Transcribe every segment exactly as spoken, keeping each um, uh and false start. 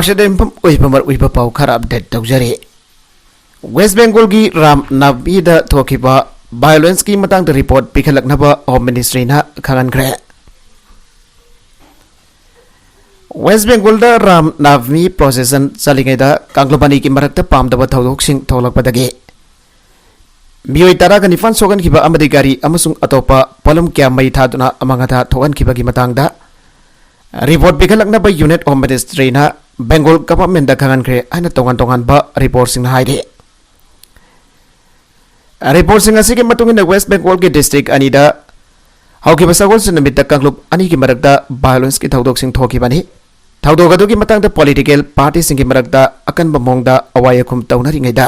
ꯑꯁꯤꯗ ꯌꯨꯝꯐꯝ ꯑꯣꯏꯕ ꯃꯔꯨꯑꯣꯏꯕ ꯄꯥꯎ ꯈꯔ ꯑꯞꯗꯦꯠ ꯇꯧꯖꯔꯤ꯫ ꯋꯦꯁ ꯕꯦꯡꯒꯣꯜꯒꯤ ꯔꯥꯝ ꯅꯥꯚꯤꯗ ꯊꯣꯛꯈꯤꯕ ꯚꯥꯏꯑꯣꯂꯦꯟꯁꯀꯤ ꯃꯇꯥꯡꯗ ꯔꯤꯄꯣꯔꯠ ꯄꯤꯈꯠꯂꯛꯅꯕ ꯍꯣꯝ ꯃꯤꯅꯤꯁꯇ꯭ꯔꯤꯅ ꯈꯪꯍꯟꯈ꯭ꯔꯦ꯫ ꯋꯦꯁ ꯕꯦꯡꯒꯣꯜꯗ ꯔꯥꯝ ꯅꯥꯚꯃꯤ ꯄ꯭ꯔꯣꯁꯦꯁꯟ ꯆꯠꯂꯤꯉꯩꯗ ꯀꯥꯡꯂꯨꯞ ꯑꯅꯤꯒꯤ ꯃꯔꯛꯇ ꯄꯥꯝꯗꯕ ꯊꯧꯗꯣꯛꯁꯤꯡ ꯊꯣꯛꯂꯛꯄꯗꯒꯤ ꯃꯤꯑꯣꯏ ꯇꯔꯥꯒ ꯅꯤꯄꯥꯟ ꯁꯣꯛꯍꯟꯈꯤꯕ ꯑꯃꯗꯤ ꯒꯥꯔꯤ ꯑꯃꯁꯨꯡ ꯑꯇꯣꯞꯄ ꯄꯣꯠꯂꯝ ꯀꯌꯥ ꯃꯩ ꯊꯥꯗꯨꯅ ꯑꯃꯥꯡ ꯑꯇꯥ ꯊꯣꯛꯍꯟꯈꯤꯕꯒꯤ ꯃꯇꯥꯡꯗ ꯔꯤꯄꯣꯔꯠ ꯄꯤꯈꯠꯂꯛꯅꯕ ꯌꯨꯅꯤꯠ ꯍꯣꯝ ꯃꯤꯅꯤꯁꯇ꯭ꯔꯤꯅ ꯕꯦꯡꯒꯣꯜ ꯒꯚꯔꯟꯃꯦꯟꯗ ꯈꯪꯍꯟꯈ꯭ꯔꯦ ꯍꯥꯏꯅ ꯇꯣꯉꯥꯟ ꯇꯣꯉꯥꯟꯕ ꯔꯤꯄꯣꯔꯠꯁꯤꯡꯅ ꯍꯥꯏꯔꯤ꯫ ꯔꯤꯄꯣꯔꯠꯁꯤꯡ ꯑꯁꯤꯒꯤ ꯃꯇꯨꯡ ꯏꯟꯅ ꯋꯦꯁ ꯕꯦꯡꯒꯣꯜꯒꯤ ꯗꯤꯁꯇ꯭ꯔꯤꯛ ꯑꯅꯤꯗ ꯍꯧꯈꯤꯕ ꯁꯒꯣꯜꯁꯦꯟ ꯅꯨꯃꯤꯠꯇ ꯀꯥꯡꯂꯨꯞ ꯑꯅꯤꯒꯤ ꯃꯔꯛꯇ ꯚꯥꯏꯑꯣꯂꯦꯟꯁꯀꯤ ꯊꯧꯗꯣꯛꯁꯤꯡ ꯊꯣꯛꯈꯤꯕꯅꯤ꯫ ꯊꯧꯗꯣꯛ ꯑꯗꯨꯒꯤ ꯃꯇꯥꯡꯗ ꯄꯣꯂꯤꯇꯤꯀꯦꯜ ꯄꯥꯔꯇꯤꯁꯤꯡꯒꯤ ꯃꯔꯛꯇ ꯑꯀꯟꯕ ꯃꯑꯣꯡꯗ ꯑꯋꯥꯏ ꯑꯈꯨꯝ ꯇꯧꯅꯔꯤꯉꯩꯗ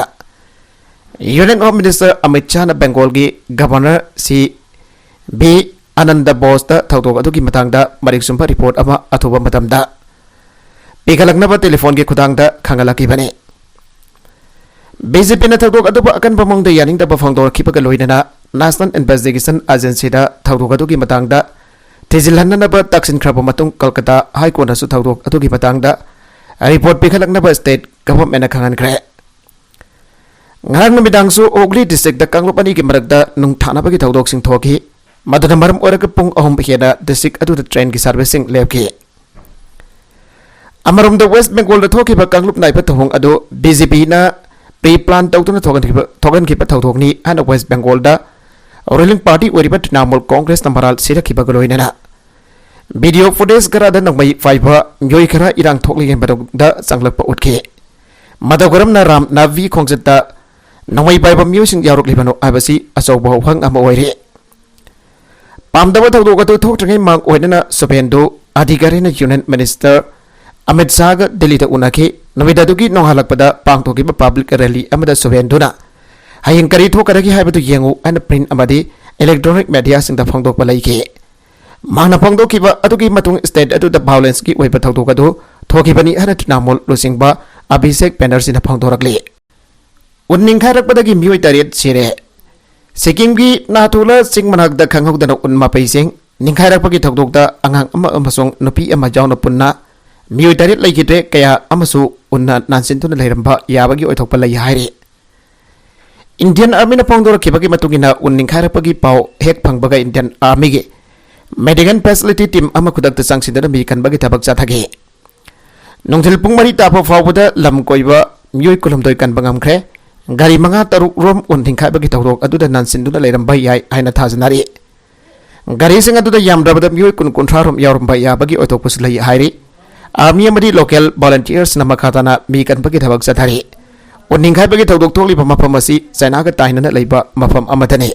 ꯌꯨꯅꯤꯌꯟ ꯍꯣꯝ ꯃꯤꯅꯤꯁꯇꯔ ꯑꯃꯤꯠ ꯁꯥꯍꯅ ꯕꯦꯡꯒꯣꯜꯒꯤ ꯒꯚꯔꯅꯔ ꯁꯤ ꯚꯤ ꯑꯅꯟꯗ ꯕꯣꯁꯇ ꯊꯧꯗꯣꯛ ꯑꯗꯨꯒꯤ ꯃꯇꯥꯡꯗ ꯃꯔꯤꯛ ꯆꯨꯝꯕ ꯔꯤꯄꯣꯔꯠ ꯑꯃ ꯑꯊꯨꯕ ꯃꯇꯝꯗ ꯄꯤꯈꯠꯂꯛꯅꯕ ꯇꯦꯂꯤꯐꯣꯟꯒꯤ ꯈꯨꯊꯥꯡꯗ ꯈꯪꯍꯜꯂꯛꯈꯤꯕꯅꯤ꯫ ꯕꯤ ꯖꯦ ꯄꯤꯅ ꯊꯧꯗꯣꯛ ꯑꯗꯨꯕꯨ ꯑꯀꯟꯕ ꯃꯑꯣꯡꯗ ꯌꯥꯅꯤꯡꯗꯕ ꯐꯣꯡꯗꯣꯔꯛꯈꯤꯕꯒ ꯂꯣꯏꯅꯅ ꯅꯦꯁꯅꯦꯜ ꯏꯟꯚꯦꯁꯇꯤꯒꯦꯁꯟ ꯑꯦꯖꯦꯟꯁꯤꯗ ꯊꯧꯗꯣꯛ ꯑꯗꯨꯒꯤ ꯃꯇꯥꯡꯗ ꯊꯤꯖꯤꯜꯍꯟꯅꯅꯕ ꯇꯛꯁꯤꯟꯈ꯭ꯔꯕ ꯃꯇꯨꯡ ꯀꯜꯀꯇꯥ ꯍꯥꯏ ꯀꯣꯔꯠꯅꯁꯨ ꯊꯧꯗꯣꯛ ꯑꯗꯨꯒꯤ ꯃꯇꯥꯡꯗ ꯔꯤꯄꯣꯔꯠ ꯄꯤꯈꯠꯂꯛꯅꯕ ꯁ꯭ꯇꯦꯠ ꯒꯚꯔꯟꯃꯦꯟꯠꯅ ꯈꯪꯍꯟꯈ꯭ꯔꯦ꯫ ꯉꯔꯥꯡ ꯅꯨꯃꯤꯗꯥꯡꯁꯨ ꯍꯨꯒ꯭ꯂꯤ ꯗꯤꯁꯇ꯭ꯔꯤꯛꯇ ꯀꯥꯡꯂꯨꯞ ꯑꯅꯤꯒꯤ ꯃꯔꯛꯇ ꯅꯨꯡ ꯊꯥꯅꯕꯒꯤ ꯊꯧꯗꯣꯛꯁꯤꯡ ꯊꯣꯛꯈꯤ꯫ ꯃꯗꯨꯅ ꯃꯔꯝ ꯑꯣꯏꯔꯒ ꯄꯨꯡ ꯑꯍꯨꯝ ꯍꯦꯟꯅ ꯗꯤꯁꯇ꯭ꯔꯤꯛ ꯑꯗꯨꯗ ꯇ꯭ꯔꯦꯟꯒꯤ ꯁꯥꯔꯚꯤꯁꯁꯤꯡ ꯂꯦꯞꯈꯤ꯫ ꯑꯃꯔꯣꯝꯗ ꯋꯦꯁ ꯕꯦꯡꯒꯣꯜꯗ ꯊꯣꯛꯈꯤꯕ ꯀꯥꯡꯂꯨꯞ ꯅꯥꯏꯕ ꯊꯧꯑꯣꯡ ꯑꯗꯨ ꯕꯤ ꯖꯦ ꯄꯤꯅ ꯄ꯭ꯔꯤ ꯄ꯭ꯂꯥꯟ ꯇꯧꯗꯨꯅ ꯊꯣꯛꯍꯟꯈꯤꯕ, ꯊꯣꯛꯍꯟꯈꯤꯕ ꯊꯧꯗꯣꯛꯅꯤ ꯍꯥꯏꯅ ꯋꯦꯁ ꯕꯦꯡꯒꯣꯜꯗ ꯔꯨꯂꯤꯡ ꯄꯥꯔꯇꯤ ꯑꯣꯏꯔꯤꯕ ꯇ꯭ꯔꯤꯅꯥꯃꯨꯜ ꯀꯣꯡꯒ꯭ꯔꯦꯁꯅ ꯃꯔꯥꯜ ꯁꯤꯔꯛꯈꯤꯕꯒ ꯂꯣꯏꯅꯅ ꯚꯤꯗꯤꯑꯣ ꯐꯨꯇꯦꯖ ꯈꯔꯗ ꯅꯣꯡꯃꯩ ꯄꯥꯏꯕ ꯃꯤꯑꯣꯏ ꯈꯔ ꯏꯔꯥꯡ ꯊꯣꯛꯂꯤꯉꯩ ꯃꯇꯝꯗ ꯆꯪꯂꯛꯄ ꯎꯠꯈꯤ꯫ ꯃꯇꯧ ꯀꯔꯝꯅ ꯔꯥꯝ ꯅꯥꯚꯤ ꯈꯣꯡꯆꯠꯇ ꯅꯣꯡꯃꯩ ꯄꯥꯏꯕ ꯃꯤꯑꯣꯏꯁꯤꯡ ꯌꯥꯎꯔꯛꯂꯤꯕꯅꯣ ꯍꯥꯏꯕꯁꯤ ꯑꯆꯧꯕ ꯋꯥꯍꯪ ꯑꯃ ꯑꯣꯏꯔꯤ꯫ ꯄꯥꯝꯗꯕ ꯊꯧꯗꯣꯛ ꯑꯗꯨ ꯊꯣꯛꯇ꯭ꯔꯤꯉꯩ ꯃꯃꯥꯡ ꯑꯣꯏꯅꯅ ꯁꯨꯚꯦꯟꯗꯨ ꯑꯙꯤꯀꯥꯔꯤꯅ ꯌꯨꯅꯤꯌꯟ ꯃꯤꯅꯤꯁꯇꯔ ꯑꯃꯤꯠ ꯁꯥꯍꯒ ꯗꯤꯜꯂꯤꯗ ꯎꯅꯈꯤ꯫ ꯅꯨꯃꯤꯠ ꯑꯗꯨꯒꯤ ꯅꯣꯡꯉꯥꯜꯂꯛꯄꯗ ꯄꯥꯡꯊꯣꯛꯈꯤꯕ ꯄꯕ꯭ꯂꯤꯛ ꯔꯦꯂꯤ ꯑꯃꯗ ꯁꯨꯚꯦꯟꯗꯨꯅ "ꯍꯌꯦꯡ ꯀꯔꯤ ꯊꯣꯛꯀꯗꯒꯦ ꯍꯥꯏꯕꯗꯨ ꯌꯦꯡꯉꯨ" ꯍꯥꯏꯅ ꯄ꯭ꯔꯤꯟꯠ ꯑꯃꯗꯤ ꯏꯂꯦꯛꯇ꯭ꯔꯣꯅꯤꯛ ꯃꯦꯗꯤꯌꯥꯁꯤꯡꯗ ꯐꯣꯡꯗꯣꯛꯄ ꯂꯩꯈꯤ꯫ ꯃꯍꯥꯛꯅ ꯐꯣꯡꯗꯣꯛꯈꯤꯕ ꯑꯗꯨꯒꯤ ꯃꯇꯨꯡ ꯁ꯭ꯇꯦꯠ ꯑꯗꯨꯗ ꯚꯥꯏꯑꯣꯂꯦꯟꯁꯀꯤ ꯑꯣꯏꯕ ꯊꯧꯗꯣꯛ ꯑꯗꯨ ꯊꯣꯛꯈꯤꯕꯅꯤ ꯍꯥꯏꯅ ꯇ꯭ꯔꯤꯅꯥꯃꯨꯜ ꯂꯨꯆꯤꯡꯕ ꯑꯚꯤꯁꯦꯛ ꯕꯦꯅꯔꯖꯤꯅ ꯐꯣꯡꯗꯣꯔꯛꯂꯤ꯫ ꯎꯟ ꯅꯤꯡꯈꯥꯏꯔꯛꯄꯗꯒꯤ ꯃꯤꯑꯣꯏ ꯇꯔꯦꯠ ꯁꯤꯔꯦ꯫ ꯁꯤꯛꯀꯤꯝꯒꯤ ꯅꯥꯊꯨꯂꯥ ꯆꯤꯡ ꯃꯅꯥꯛꯇ ꯈꯪꯍꯧꯗꯅ ꯎꯟ ꯃꯄꯩꯁꯤꯡ ꯅꯤꯡꯈꯥꯏꯔꯛꯄꯒꯤ ꯊꯧꯗꯣꯛꯇ ꯑꯉꯥꯡ ꯑꯃ ꯑꯃꯁꯨꯡ ꯅꯨꯄꯤ ꯑꯃ ꯌꯥꯎꯅ ꯄꯨꯟꯅ ꯃꯤꯑꯣꯏ ꯇꯔꯦꯠ ꯂꯩꯈꯤꯗ꯭ꯔꯦ, ꯀꯌꯥ ꯑꯃꯁꯨ ꯎꯟꯅ ꯅꯥꯟꯁꯤꯟꯗꯨꯅ ꯂꯩꯔꯝꯕ ꯌꯥꯕꯒꯤ ꯑꯣꯏꯊꯣꯛꯄ ꯂꯩ ꯍꯥꯏꯔꯤ꯫ ꯏꯟꯗꯤꯌꯟ ꯑꯥꯔꯃꯤꯅ ꯐꯣꯡꯗꯣꯔꯛꯈꯤꯕꯒꯤ ꯃꯇꯨꯡ ꯏꯟꯅ, ꯎꯟ ꯅꯤꯡꯈꯥꯏꯔꯛꯄꯒꯤ ꯄꯥꯎ ꯍꯦꯛ ꯐꯪꯕꯒ ꯏꯟꯗꯤꯌꯟ ꯑꯥꯔꯃꯤꯒꯤ ꯃꯦꯗꯤꯀꯦꯜ ꯐꯦꯁꯤꯂꯤꯇꯤ ꯇꯤꯝ ꯑꯃ ꯈꯨꯗꯛꯇ ꯆꯪꯁꯤꯟꯗꯨꯅ ꯃꯤ ꯀꯟꯕꯒꯤ ꯊꯕꯛ ꯆꯠꯊꯈꯤ꯫ ꯅꯨꯡꯊꯤꯜ ꯄꯨꯡ ꯃꯔꯤ ꯇꯥꯕ ꯐꯥꯎꯕꯗ ꯂꯝ ꯀꯣꯏꯕ ꯃꯤꯑꯣꯏ ꯀꯨꯟꯍꯨꯝꯗꯣꯏ ꯀꯟꯕ ꯉꯝꯈ꯭ꯔꯦ꯫ ꯒꯥꯔꯤ ꯃꯉꯥ ꯇꯔꯨꯛ ꯔꯣꯝ ꯎꯟ ꯅꯤꯡꯈꯥꯏꯕꯒꯤ ꯊꯧꯗꯣꯛ ꯑꯗꯨꯗ ꯅꯥꯟꯁꯤꯟꯗꯨꯅ ꯂꯩꯔꯝꯕ ꯌꯥꯏ ꯍꯥꯏꯅ ꯊꯥꯖꯅꯔꯤ꯫ ꯒꯥꯔꯤꯁꯤꯡ ꯑꯗꯨꯗ ꯌꯥꯝꯗ꯭ꯔꯕꯗ ꯃꯤꯑꯣꯏ ꯀꯨꯟ ꯀꯨꯟꯊ꯭ꯔꯥ ꯔꯣꯝ ꯌꯥꯎꯔꯝꯕ ꯌꯥꯕꯒꯤ ꯑꯣꯏꯊꯣꯛꯄꯁꯨ ꯂꯩ ꯍꯥꯏꯔꯤ꯫ ꯑꯥꯔꯃꯤ ꯑꯃꯗꯤ ꯂꯣꯀꯦꯜ ꯚꯣꯂꯨꯟꯇꯤꯌꯔꯁꯅ ꯃꯈꯥ ꯇꯥꯅ ꯃꯤ ꯀꯟꯕꯒꯤ ꯊꯕꯛ ꯆꯠꯊꯔꯤ꯫ ꯎꯟ ꯅꯤꯡꯈꯥꯏꯕꯒꯤ ꯊꯧꯗꯣꯛ ꯊꯣꯛꯂꯤꯕ ꯃꯐꯝ ꯑꯁꯤ ꯆꯥꯏꯅꯥꯒ ꯇꯥꯏꯅꯅ ꯂꯩꯕ ꯃꯐꯝ ꯑꯃꯗꯅꯤ꯫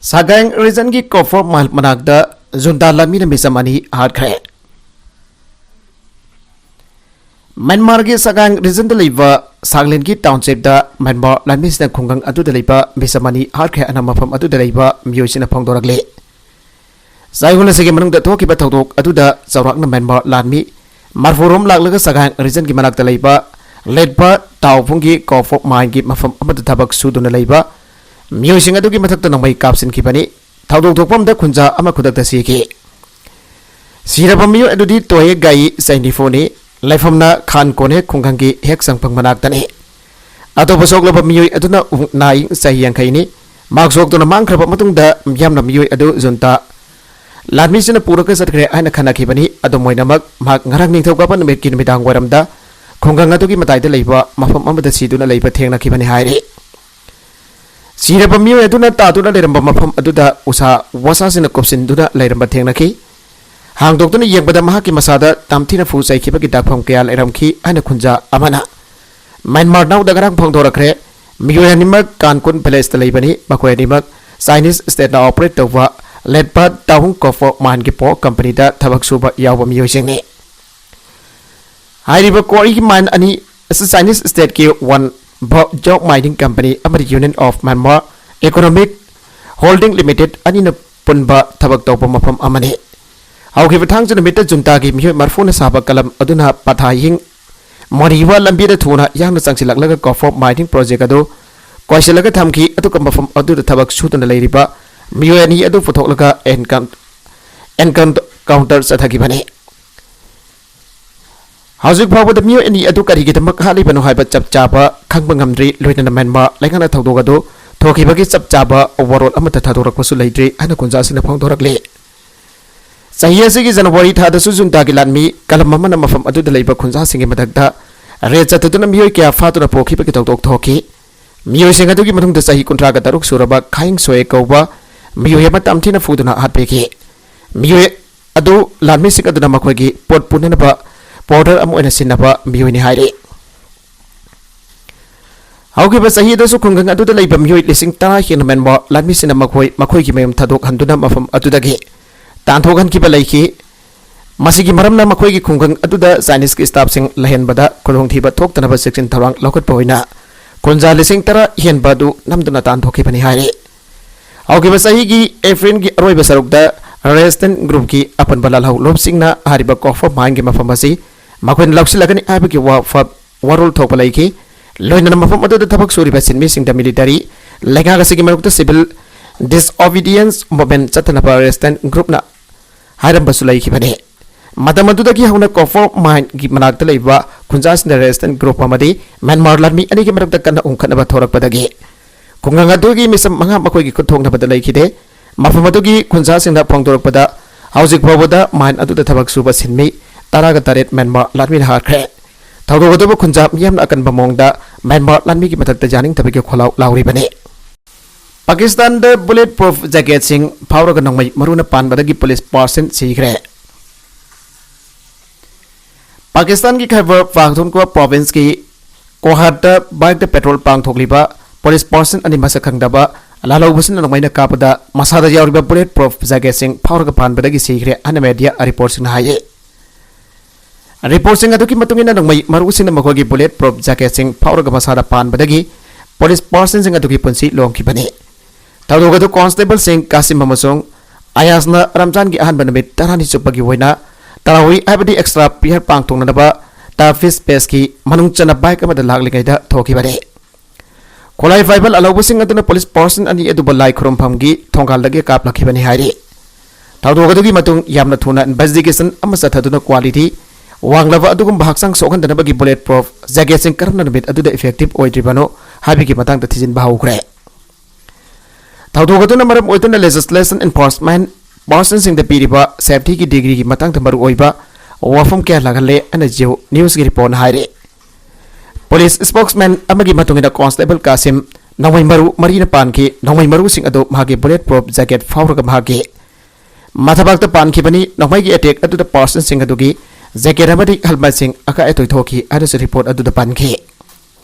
ꯁꯒꯥꯡ ꯔꯤꯖꯟꯒꯤ ꯀꯣꯐꯣꯔ ꯃꯥꯏꯜ ꯃꯅꯥꯛꯇ ꯖꯨꯟꯇꯥ ꯂꯥꯟꯃꯤꯅ ꯃꯤꯆꯝ ꯑꯅꯤ ꯍꯥꯠꯈ꯭ꯔꯦ꯫ ꯃ꯭ꯌꯥꯟꯃꯥꯔꯒꯤ ꯁꯒꯥꯡ ꯔꯤꯖꯟꯗ ꯂꯩꯕ ꯁꯥꯡꯂꯤꯟꯒꯤ ꯇꯥꯎꯟꯁꯤꯞꯇ ꯃ꯭ꯌꯥꯟꯃꯥꯔ ꯂꯥꯟꯃꯤꯁꯤꯡꯅ ꯈꯨꯡꯒꯪ ꯑꯗꯨꯗ ꯂꯩꯕ ꯃꯤꯆꯝ ꯑꯅꯤ ꯍꯥꯠꯈ꯭ꯔꯦ ꯍꯥꯏꯅ ꯃꯐꯝ ꯑꯗꯨꯗ ꯂꯩꯕ ꯃꯤꯑꯣꯏꯁꯤꯡꯅ ꯐꯣꯡꯗꯣꯔꯛꯂꯤ꯫ ꯆꯌꯣꯜ ꯑꯁꯤꯒꯤ ꯃꯅꯨꯡꯗ ꯊꯣꯛꯈꯤꯕ ꯊꯧꯗꯣꯛ ꯑꯗꯨꯗ ꯆꯥꯎꯔꯥꯛꯅ ꯃ꯭ꯌꯥꯟꯃꯥꯔ ꯂꯥꯟꯃꯤ ꯃꯔꯐꯨ ꯔꯣꯝ ꯂꯥꯛꯂꯒ ꯁꯒꯥꯡ ꯔꯤꯖꯟꯒꯤ ꯃꯅꯥꯛꯇ ꯂꯩꯕ ꯂꯦꯠꯄ ꯇꯥꯎꯐꯨꯡꯒꯤ ꯀꯣꯐꯣꯛ ꯃꯥꯏꯟꯒꯤ ꯃꯐꯝ ꯑꯃꯗ ꯊꯕꯛ ꯁꯨꯗꯨꯅ ꯂꯩꯕ ꯃꯤꯑꯣꯏꯁꯤꯡ ꯑꯗꯨꯒꯤ ꯃꯊꯛꯇ ꯅꯣꯡꯃꯩ ꯀꯥꯞꯁꯤꯟꯈꯤꯕꯅꯤ꯫ ꯊꯧꯗꯣꯛ ꯊꯣꯛꯐꯝꯗ ꯈꯨꯟꯖꯥ ꯑꯃ ꯈꯨꯗꯛꯇ ꯁꯤꯈꯤ꯫ ꯁꯤꯔꯕ ꯃꯤꯑꯣꯏ ꯑꯗꯨꯗꯤ ꯇꯣꯍꯦ ꯒꯥꯏ ꯆꯩꯅꯤꯐꯨꯅꯤ꯫ ꯂꯩꯐꯝꯅ ꯈꯥꯟ ꯀꯣꯅꯦ ꯈꯨꯡꯒꯪꯒꯤ ꯍꯦꯛ ꯆꯪꯐꯝ ꯃꯅꯥꯛꯇꯅꯤ꯫ ꯑꯇꯣꯞꯄ ꯁꯣꯛꯂꯕ ꯃꯤꯑꯣꯏ ꯑꯗꯨꯅ ꯎ-, ꯅꯥꯏ, ꯆꯍꯤ ꯌꯥꯡꯈꯩꯅꯤ꯫ ꯃꯍꯥꯛ ꯁꯣꯛꯇꯨꯅ ꯃꯥꯡꯈ꯭ꯔꯕ ꯃꯇꯨꯡꯗ ꯃꯤꯌꯥꯝꯅ ꯃꯤꯑꯣꯏ ꯑꯗꯨ ꯖꯨꯟꯇꯥ ꯂꯥꯟꯃꯤꯁꯤꯅ ꯄꯨꯔꯒ ꯆꯠꯈ꯭ꯔꯦ ꯍꯥꯏꯅ ꯈꯟꯅꯈꯤꯕꯅꯤ꯫ ꯑꯗꯨꯝ ꯑꯣꯏꯅꯃꯛ, ꯃꯍꯥꯛ ꯉꯔꯥꯡ ꯅꯤꯡꯊꯧꯀꯥꯕ ꯅꯨꯃꯤꯠꯀꯤ ꯅꯨꯃꯤꯗꯥꯡ ꯋꯥꯏꯔꯝꯗ ꯈꯨꯡꯒꯪ ꯑꯗꯨꯒꯤ ꯃꯇꯥꯏꯗ ꯂꯩꯕ ꯃꯐꯝ ꯑꯃꯗ ꯁꯤꯗꯨꯅ ꯂꯩꯕ ꯊꯦꯡꯅꯈꯤꯕꯅꯤ ꯍꯥꯏꯔꯤ꯫ ꯁꯤꯔꯕ ꯃꯤꯑꯣꯏ ꯑꯗꯨꯅ ꯇꯥꯗꯨꯅ ꯂꯩꯔꯝꯕ ꯃꯐꯝ ꯑꯗꯨꯗ ꯎꯁꯥ ꯋꯥꯁꯥꯁꯤꯡꯅ ꯀꯨꯞꯁꯤꯟꯗꯨꯅ ꯂꯩꯔꯝꯕ ꯊꯦꯡꯅꯈꯤ꯫ ꯍꯥꯡꯗꯣꯛꯇꯨꯅ ꯌꯦꯡꯕꯗ ꯃꯍꯥꯛꯀꯤ ꯃꯁꯥꯗ ꯇꯝꯊꯤꯅ ꯐꯨ ꯆꯩꯈꯤꯕꯒꯤ ꯗꯥꯛꯐꯝ ꯀꯌꯥ ꯂꯩꯔꯝꯈꯤ ꯍꯥꯏꯅ ꯈꯨꯟꯖꯥ ꯑꯃꯅ ꯃ꯭ꯌꯥꯟꯃꯥꯔ ꯅꯥꯎꯗ ꯉꯔꯥꯡ ꯐꯣꯡꯗꯣꯔꯛꯈ꯭ꯔꯦ꯫ ꯃꯤꯑꯣꯏ ꯑꯅꯤꯃꯛ ꯀꯥꯟꯀꯨꯟ ꯚꯤꯂꯦꯖꯇ ꯂꯩꯕꯅꯤ꯫ ꯃꯈꯣꯏ ꯑꯅꯤꯃꯛ ꯆꯥꯏꯅꯤꯁ ꯁ꯭ꯇꯦꯠꯅ ꯑꯣꯄꯔꯦꯠ ꯇꯧꯕ ꯂꯦꯠꯄ ꯇꯥꯎꯍꯨꯡ ꯀꯣꯐꯣ ꯃꯥꯏꯟꯒꯤ ꯄꯣ ꯀꯝꯄꯅꯤꯗ ꯊꯕꯛ ꯁꯨꯕ ꯌꯥꯎꯕ ꯃꯤꯑꯣꯏꯁꯤꯡꯅꯤ꯫ ꯍꯥꯏꯔꯤꯕ ꯀ꯭ꯋꯥꯔꯤ ꯃꯥꯏꯟ ꯑꯅꯤ ꯑꯁꯤ ꯆꯥꯏꯅꯤꯁ ꯁ꯭ꯇꯦꯠꯀꯤ ꯋꯥꯟ ꯚꯣ ꯖꯣꯛ ꯃꯥꯏꯅꯤꯡ ꯀꯝꯄꯅꯤ ꯑꯃꯗꯤ union of Myanmar economic holding limited ꯑꯅꯤꯅ ꯄꯨꯟꯕ ꯊꯕꯛ ꯇꯧꯕ ꯃꯐꯝ ꯑꯃꯅꯤ꯫ ꯍꯧꯈꯤꯕ ꯊꯥꯡꯖ ꯅꯨꯃꯤꯠꯇ ꯖꯨꯟꯇꯥꯒꯤ ꯃꯤꯑꯣꯏ ꯃꯔꯐꯨꯅ ꯁꯥꯕ ꯀꯂꯝ ꯑꯗꯨꯅ ꯄꯊꯥꯍꯤꯡ ꯃꯣꯔꯤꯋꯥ ꯂꯝꯕꯤꯗ ꯊꯨꯅ ꯌꯥꯡꯅ ꯆꯪꯁꯤꯜꯂꯛꯂꯒ ꯀꯣꯐꯣ ꯃꯥꯏꯅꯤꯡ ꯄ꯭ꯔꯣꯖꯦꯛ ꯑꯗꯨ ꯀꯣꯏꯁꯤꯜꯂꯒ ꯊꯝꯈꯤ꯫ ꯑꯗꯨꯒ ꯃꯐꯝ ꯑꯗꯨꯗ ꯊꯕꯛ ꯁꯨꯗꯨꯅ ꯂꯩꯔꯤꯕ ꯃꯤꯑꯣꯏ ꯑꯅꯤ ꯑꯗꯨ ꯄꯨꯊꯣꯛꯂꯒ ꯑꯦꯟꯀꯥꯎꯟ-, ꯑꯦꯟꯀꯥꯎꯟꯇꯔ ꯆꯠꯊꯈꯤꯕꯅꯤ꯫ ꯍꯧꯖꯤꯛ ꯐꯥꯎꯕꯗ ꯃꯤꯑꯣꯏ ꯑꯅꯤ ꯑꯗꯨ ꯀꯔꯤꯒꯤꯗꯃꯛ ꯍꯥꯠꯂꯤꯕꯅꯣ ꯍꯥꯏꯕ ꯆꯞ ꯆꯥꯕ ꯈꯪꯕ ꯉꯝꯗ꯭ꯔꯤ꯫ ꯂꯣꯏꯅꯅ ꯃ꯭ꯌꯥꯟꯃꯥꯔ ꯂꯩꯉꯥꯛꯅ ꯊꯧꯗꯣꯛ ꯑꯗꯨ ꯊꯣꯛꯈꯤꯕꯒꯤ ꯆꯞ ꯆꯥꯕ ꯋꯥꯔꯣꯜ ꯑꯃꯠꯇ ꯊꯥꯗꯣꯔꯛꯄꯁꯨ ꯂꯩꯇ꯭ꯔꯤ ꯍꯥꯏꯅ ꯈꯨꯟꯖꯥꯁꯤꯡꯅ ꯐꯣꯡꯗꯣꯔꯛꯂꯤ꯫ ꯆꯍꯤ ꯑꯁꯤꯒꯤ ꯖꯅꯋꯥꯔꯤ ꯊꯥꯗꯁꯨ ꯖꯨꯟꯇꯥꯒꯤ ꯂꯥꯟꯃꯤ ꯀꯂꯝ ꯑꯃꯅ ꯃꯐꯝ ꯑꯗꯨꯗ ꯂꯩꯕ ꯈꯨꯟꯖꯥꯁꯤꯡꯒꯤ ꯃꯊꯛꯇ ꯔꯦꯗ ꯆꯠꯊꯗꯨꯅ ꯃꯤꯑꯣꯏ ꯀꯌꯥ ꯐꯥꯗꯨꯅ ꯄꯨꯈꯤꯕꯒꯤ ꯊꯧꯗꯣꯛ ꯊꯣꯛꯈꯤ꯫ ꯃꯤꯑꯣꯏꯁꯤꯡ ꯑꯗꯨꯒꯤ ꯃꯅꯨꯡꯗ ꯆꯍꯤ ꯀꯨꯟꯊ꯭ꯔꯥꯒ ꯇꯔꯨꯛ ꯁꯨꯔꯕ ꯈꯥꯏꯡ ꯁꯣꯌꯦ ꯀꯧꯕ ꯃꯤꯑꯣꯏ ꯑꯃ ꯇꯝꯊꯤꯅ ꯐꯨꯗꯨꯅ ꯍꯥꯠꯄꯤꯈꯤ꯫ ꯃꯤꯑꯣꯏ ꯑꯗꯨ ꯂꯥꯟꯃꯤꯁꯤꯡ ꯑꯗꯨꯅ ꯃꯈꯣꯏꯒꯤ ꯄꯣꯠ ꯄꯨꯅꯅꯕ powder ꯑꯃ ꯑꯣꯏꯅ ꯁꯤꯖꯤꯟꯅꯕ ꯃꯤꯑꯣꯏꯅꯤ ꯍꯥꯏꯔꯤ꯫ ꯍꯧꯈꯤꯕ ꯆꯍꯤꯗꯁꯨ ꯈꯨꯡꯒꯪ ꯑꯗꯨꯗ ꯂꯩꯕ ꯃꯤꯑꯣꯏ ꯂꯤꯁꯤꯡ ꯇꯔꯥ ꯍꯦꯟꯅ ꯃ꯭ꯌꯥꯟꯃꯥꯔ ꯂꯥꯟꯃꯤꯁꯤꯡꯅ ꯃꯈꯣꯏ, ꯃꯈꯣꯏꯒꯤ ꯃꯌꯨꯝ ꯊꯥꯗꯣꯛꯍꯟꯗꯨꯅ ꯃꯐꯝ ꯑꯗꯨꯗꯒꯤ ꯇꯥꯟꯊꯣꯛꯍꯟꯈꯤꯕ ꯂꯩꯈꯤ꯫ ꯃꯁꯤꯒꯤ ꯃꯔꯝꯅ ꯃꯈꯣꯏꯒꯤ ꯈꯨꯡꯒꯪ ꯑꯗꯨꯗ ꯆꯥꯏꯅꯤꯁꯀꯤ staffꯁꯤꯡ ꯂꯩꯍꯟꯕꯗ ꯈꯨꯗꯣꯡꯊꯤꯕ ꯊꯣꯛꯇꯅꯕ ꯆꯦꯛꯁꯤꯟ ꯊꯧꯔꯥꯡ ꯂꯧꯈꯠꯄ ꯑꯣꯏꯅ ꯈꯨꯟꯖꯥ ꯂꯤꯁꯤꯡ ꯇꯔꯥ ꯍꯦꯟꯕ ꯑꯗꯨ ꯅꯝꯗꯨꯅ ꯇꯥꯟꯊꯣꯛꯈꯤꯕꯅꯤ ꯍꯥꯏꯔꯤ꯫ ꯍꯧꯈꯤꯕ ꯆꯍꯤꯒꯤ ꯑꯦꯄ꯭ꯔꯤꯜꯒꯤ ꯑꯔꯣꯏꯕ ꯁꯔꯨꯛꯇ resistance groupꯀꯤ ꯑꯄꯨꯟꯕ ꯂꯥꯜꯍꯧ ꯂꯨꯞꯁꯤꯡꯅ ꯍꯥꯏꯔꯤꯕ copper mineꯒꯤ ꯃꯐꯝ ꯑꯁꯤ ꯃꯈꯣꯏꯅ ꯂꯧꯁꯤꯜꯂꯒꯅꯤ ꯍꯥꯏꯕꯒꯤ ꯋꯥꯐ-, ꯋꯥꯔꯣꯜ ꯊꯣꯛꯄ ꯂꯩꯈꯤ꯫ ꯂꯣꯏꯅꯅ ꯃꯐꯝ ꯑꯗꯨꯗ ꯊꯕꯛ ꯁꯨꯔꯤꯕ ꯁꯤꯟꯃꯤꯁꯤꯡꯗ military ꯂꯩꯉꯥꯛ ꯑꯁꯤꯒꯤ ꯃꯥꯌꯣꯛꯇ civil disobedience movement ꯆꯠꯊꯅꯕ resistance groupꯅ ꯍꯥꯏꯔꯝꯕꯁꯨ ꯂꯩꯈꯤꯕꯅꯤ꯫ ꯃꯇꯝ ꯑꯗꯨꯗꯒꯤ ꯍꯧꯅ copper mineꯒꯤ ꯃꯅꯥꯛꯇ ꯂꯩꯕ ꯈꯨꯟꯖꯥꯁꯤꯡꯗ resistance group ꯑꯃꯗꯤ ꯃ꯭ꯌꯥꯟꯃꯥꯔ ꯂꯥꯟꯃꯤ ꯑꯅꯤꯒꯤ ꯃꯔꯛꯇ ꯀꯟꯅ ꯎꯪꯈꯠꯅꯕ ꯊꯣꯔꯛꯄꯗꯒꯤ ꯈꯨꯡꯒꯪ ꯑꯗꯨꯒꯤ ꯃꯤꯁꯝ ꯃꯉꯥ ꯃꯈꯣꯏꯒꯤ ꯈꯨꯠ ꯊꯣꯛꯅꯕꯗ ꯂꯩꯈꯤꯗꯦ꯫ ꯃꯐꯝ ꯑꯗꯨꯒꯤ ꯈꯨꯟꯖꯥꯁꯤꯡꯅ ꯐꯣꯡꯗꯣꯔꯛꯄꯗ, ꯍꯧꯖꯤꯛ ꯐꯥꯎꯕꯗ mine ꯑꯗꯨꯗ ꯊꯕꯛ ꯁꯨꯕ ꯁꯤꯟꯃꯤ ꯇꯔꯥꯒ ꯇꯔꯦꯠ ꯃ꯭ꯌꯥꯟꯃꯥꯔ ꯂꯥꯟꯃꯤꯅ ꯍꯥꯠꯈ꯭ꯔꯦ꯫ ꯊꯧꯗꯣꯛ ꯑꯗꯨꯕꯨ ꯈꯨꯟꯖꯥ ꯃꯤꯌꯥꯝꯅ ꯑꯀꯟꯕ ꯃꯑꯣꯡꯗ ꯃ꯭ꯌꯥꯟꯃꯥꯔ ꯂꯥꯟꯃꯤꯒꯤ ꯃꯊꯛꯇ ꯌꯥꯅꯤꯡꯗꯕꯒꯤ ꯈꯣꯜꯂꯥꯎ ꯂꯥꯎꯔꯤꯕꯅꯤ꯫ ꯄꯥꯀꯤꯁꯇꯥꯟꯗ bullet proof jacketꯁꯤꯡ ꯐꯥꯎꯔꯒ ꯅꯣꯡꯃꯩ ꯃꯔꯨꯅ ꯄꯥꯟꯕꯗꯒꯤ police person ꯁꯤꯈ꯭ꯔꯦ꯫ ꯄꯥꯀꯤꯁꯇꯥꯟꯒꯤ ꯈꯥꯏꯕꯔ ꯄꯥꯈꯇꯨꯟꯈ꯭ꯋꯥ provinceꯀꯤ ꯀꯣꯍꯥꯠꯇ bikeꯇ patrol ꯄꯥꯡꯊꯣꯛꯂꯤꯕ police person ꯑꯅꯤ ꯃꯁꯛ ꯈꯪꯗꯕ ꯂꯥꯜꯍꯧꯕꯁꯤꯡꯅ ꯅꯣꯡꯃꯩꯅ ꯀꯥꯞꯄꯗ ꯃꯁꯥꯗ ꯌꯥꯎꯔꯤꯕ bullet proof jacketꯁꯤꯡ ꯐꯥꯎꯔꯒ ꯄꯥꯟꯕꯗꯒꯤ ꯁꯤꯈ꯭ꯔꯦ ꯍꯥꯏꯅ media reportꯁꯤꯡꯅ ꯍꯥꯏꯌꯦ꯫ Reportꯁꯤꯡ ꯑꯗꯨꯒꯤ ꯃꯇꯨꯡ ꯏꯟꯅ ꯅꯣꯡꯃꯩ ꯃꯔꯨꯁꯤꯡꯅ ꯃꯈꯣꯏꯒꯤ bullet proof jacketꯁꯤꯡ ꯐꯥꯎꯔꯒ ꯃꯁꯥꯗ ꯄꯥꯟꯕꯗꯒꯤ police personꯁꯤꯡ ꯑꯗꯨꯒꯤ ꯄꯨꯟꯁꯤ ꯂꯣꯝꯈꯤꯕꯅꯤ꯫ ꯊꯧꯗꯣꯛ ꯑꯗꯨ constableꯁꯤꯡ ꯀꯥꯁꯤꯝ ꯑꯃꯁꯨꯡ ꯑꯌꯥꯁꯅ ꯔꯝꯖꯥꯟꯒꯤ ꯑꯍꯥꯟꯕ ꯅꯨꯃꯤꯠ ꯇꯔꯥꯅꯤ ꯆꯨꯞꯄꯒꯤ ꯑꯣꯏꯅ ꯇꯔꯥꯍꯨꯏ ꯍꯥꯏꯕꯗꯤ extra prayer ꯄꯥꯡꯊꯣꯛꯅꯅꯕ ꯇꯥꯐꯤꯁ ꯄꯦꯁꯀꯤ ꯃꯅꯨꯡ ꯆꯟꯅ bike ꯑꯃꯗ ꯂꯥꯛꯂꯤꯉꯩꯗ ꯊꯣꯛꯈꯤꯕꯅꯤ꯫ ꯈꯣꯂꯥꯏ ꯄꯥꯏꯕ ꯂꯥꯜꯍꯧꯕꯁꯤꯡ ꯑꯗꯨꯅ police person ꯑꯅꯤ ꯑꯗꯨꯕꯨ ꯂꯥꯏ ꯈꯨꯔꯨꯝꯐꯝꯒꯤ ꯊꯣꯡꯒꯥꯜꯗꯒꯤ ꯀꯥꯞꯂꯛꯈꯤꯕꯅꯤ ꯍꯥꯏꯔꯤ꯫ ꯊꯧꯗꯣꯛ ꯑꯗꯨꯒꯤ ꯃꯇꯨꯡ ꯌꯥꯝꯅ ꯊꯨꯅ investigation ꯑꯃ ꯆꯠꯊꯗꯨꯅ quality ꯋꯥꯡꯂꯕ ꯑꯗꯨꯒꯨꯝꯕ ꯍꯛꯆꯥꯡ ꯁꯣꯛꯍꯟꯗꯅꯕꯒꯤ bullet proof jacketꯁꯤꯡ ꯀꯔꯝꯅ ꯅꯨꯃꯤꯠ ꯑꯗꯨꯗ effective ꯑꯣꯏꯗ꯭ꯔꯤꯕꯅꯣ ꯍꯥꯏꯕꯒꯤ ꯃꯇꯥꯡꯗ ꯊꯤꯖꯤꯟꯕ ꯍꯧꯈ꯭ꯔꯦ꯫ ꯊꯧꯗꯣꯛ ꯑꯗꯨꯅ ꯃꯔꯝ ꯑꯣꯏꯗꯨꯅ legislation enforcement personꯁꯤꯡꯗ ꯄꯤꯔꯤꯕ safetyꯒꯤ degreeꯒꯤ ꯃꯇꯥꯡꯗ ꯃꯔꯨꯑꯣꯏꯕ ꯋꯥꯐꯝ ꯀꯌꯥ ꯂꯥꯛꯍꯜꯂꯦ ꯍꯥꯏꯅ Jio Newsꯀꯤ reportꯅ ꯍꯥꯏꯔꯤ꯫ Police spokesman ꯑꯃꯒꯤ ꯃꯇꯨꯡ ꯏꯟꯅ, Constable ꯀꯥꯁꯤꯝ ꯅꯣꯡꯃꯩ ꯃꯔꯨ ꯃꯔꯤꯅ ꯄꯥꯟꯈꯤ꯫ ꯅꯣꯡꯃꯩ ꯃꯔꯨꯁꯤꯡ ꯑꯗꯨ ꯃꯍꯥꯛꯀꯤ bullet proof jacket ꯐꯥꯎꯔꯒ ꯃꯍꯥꯛꯀꯤ ꯃꯊꯕꯥꯛꯇ ꯄꯥꯟꯈꯤꯕꯅꯤ꯫ ꯅꯣꯡꯃꯩꯒꯤ attack ꯑꯗꯨꯗ personꯁꯤꯡ ꯑꯗꯨꯒꯤ jacket ꯑꯃꯗꯤ helmetꯁꯤꯡ ꯑꯀꯥꯏ ꯑꯇꯣꯏ ꯊꯣꯛꯈꯤ ꯍꯥꯏꯅꯁꯨ report ꯑꯗꯨꯗ ꯄꯟꯈꯤ꯫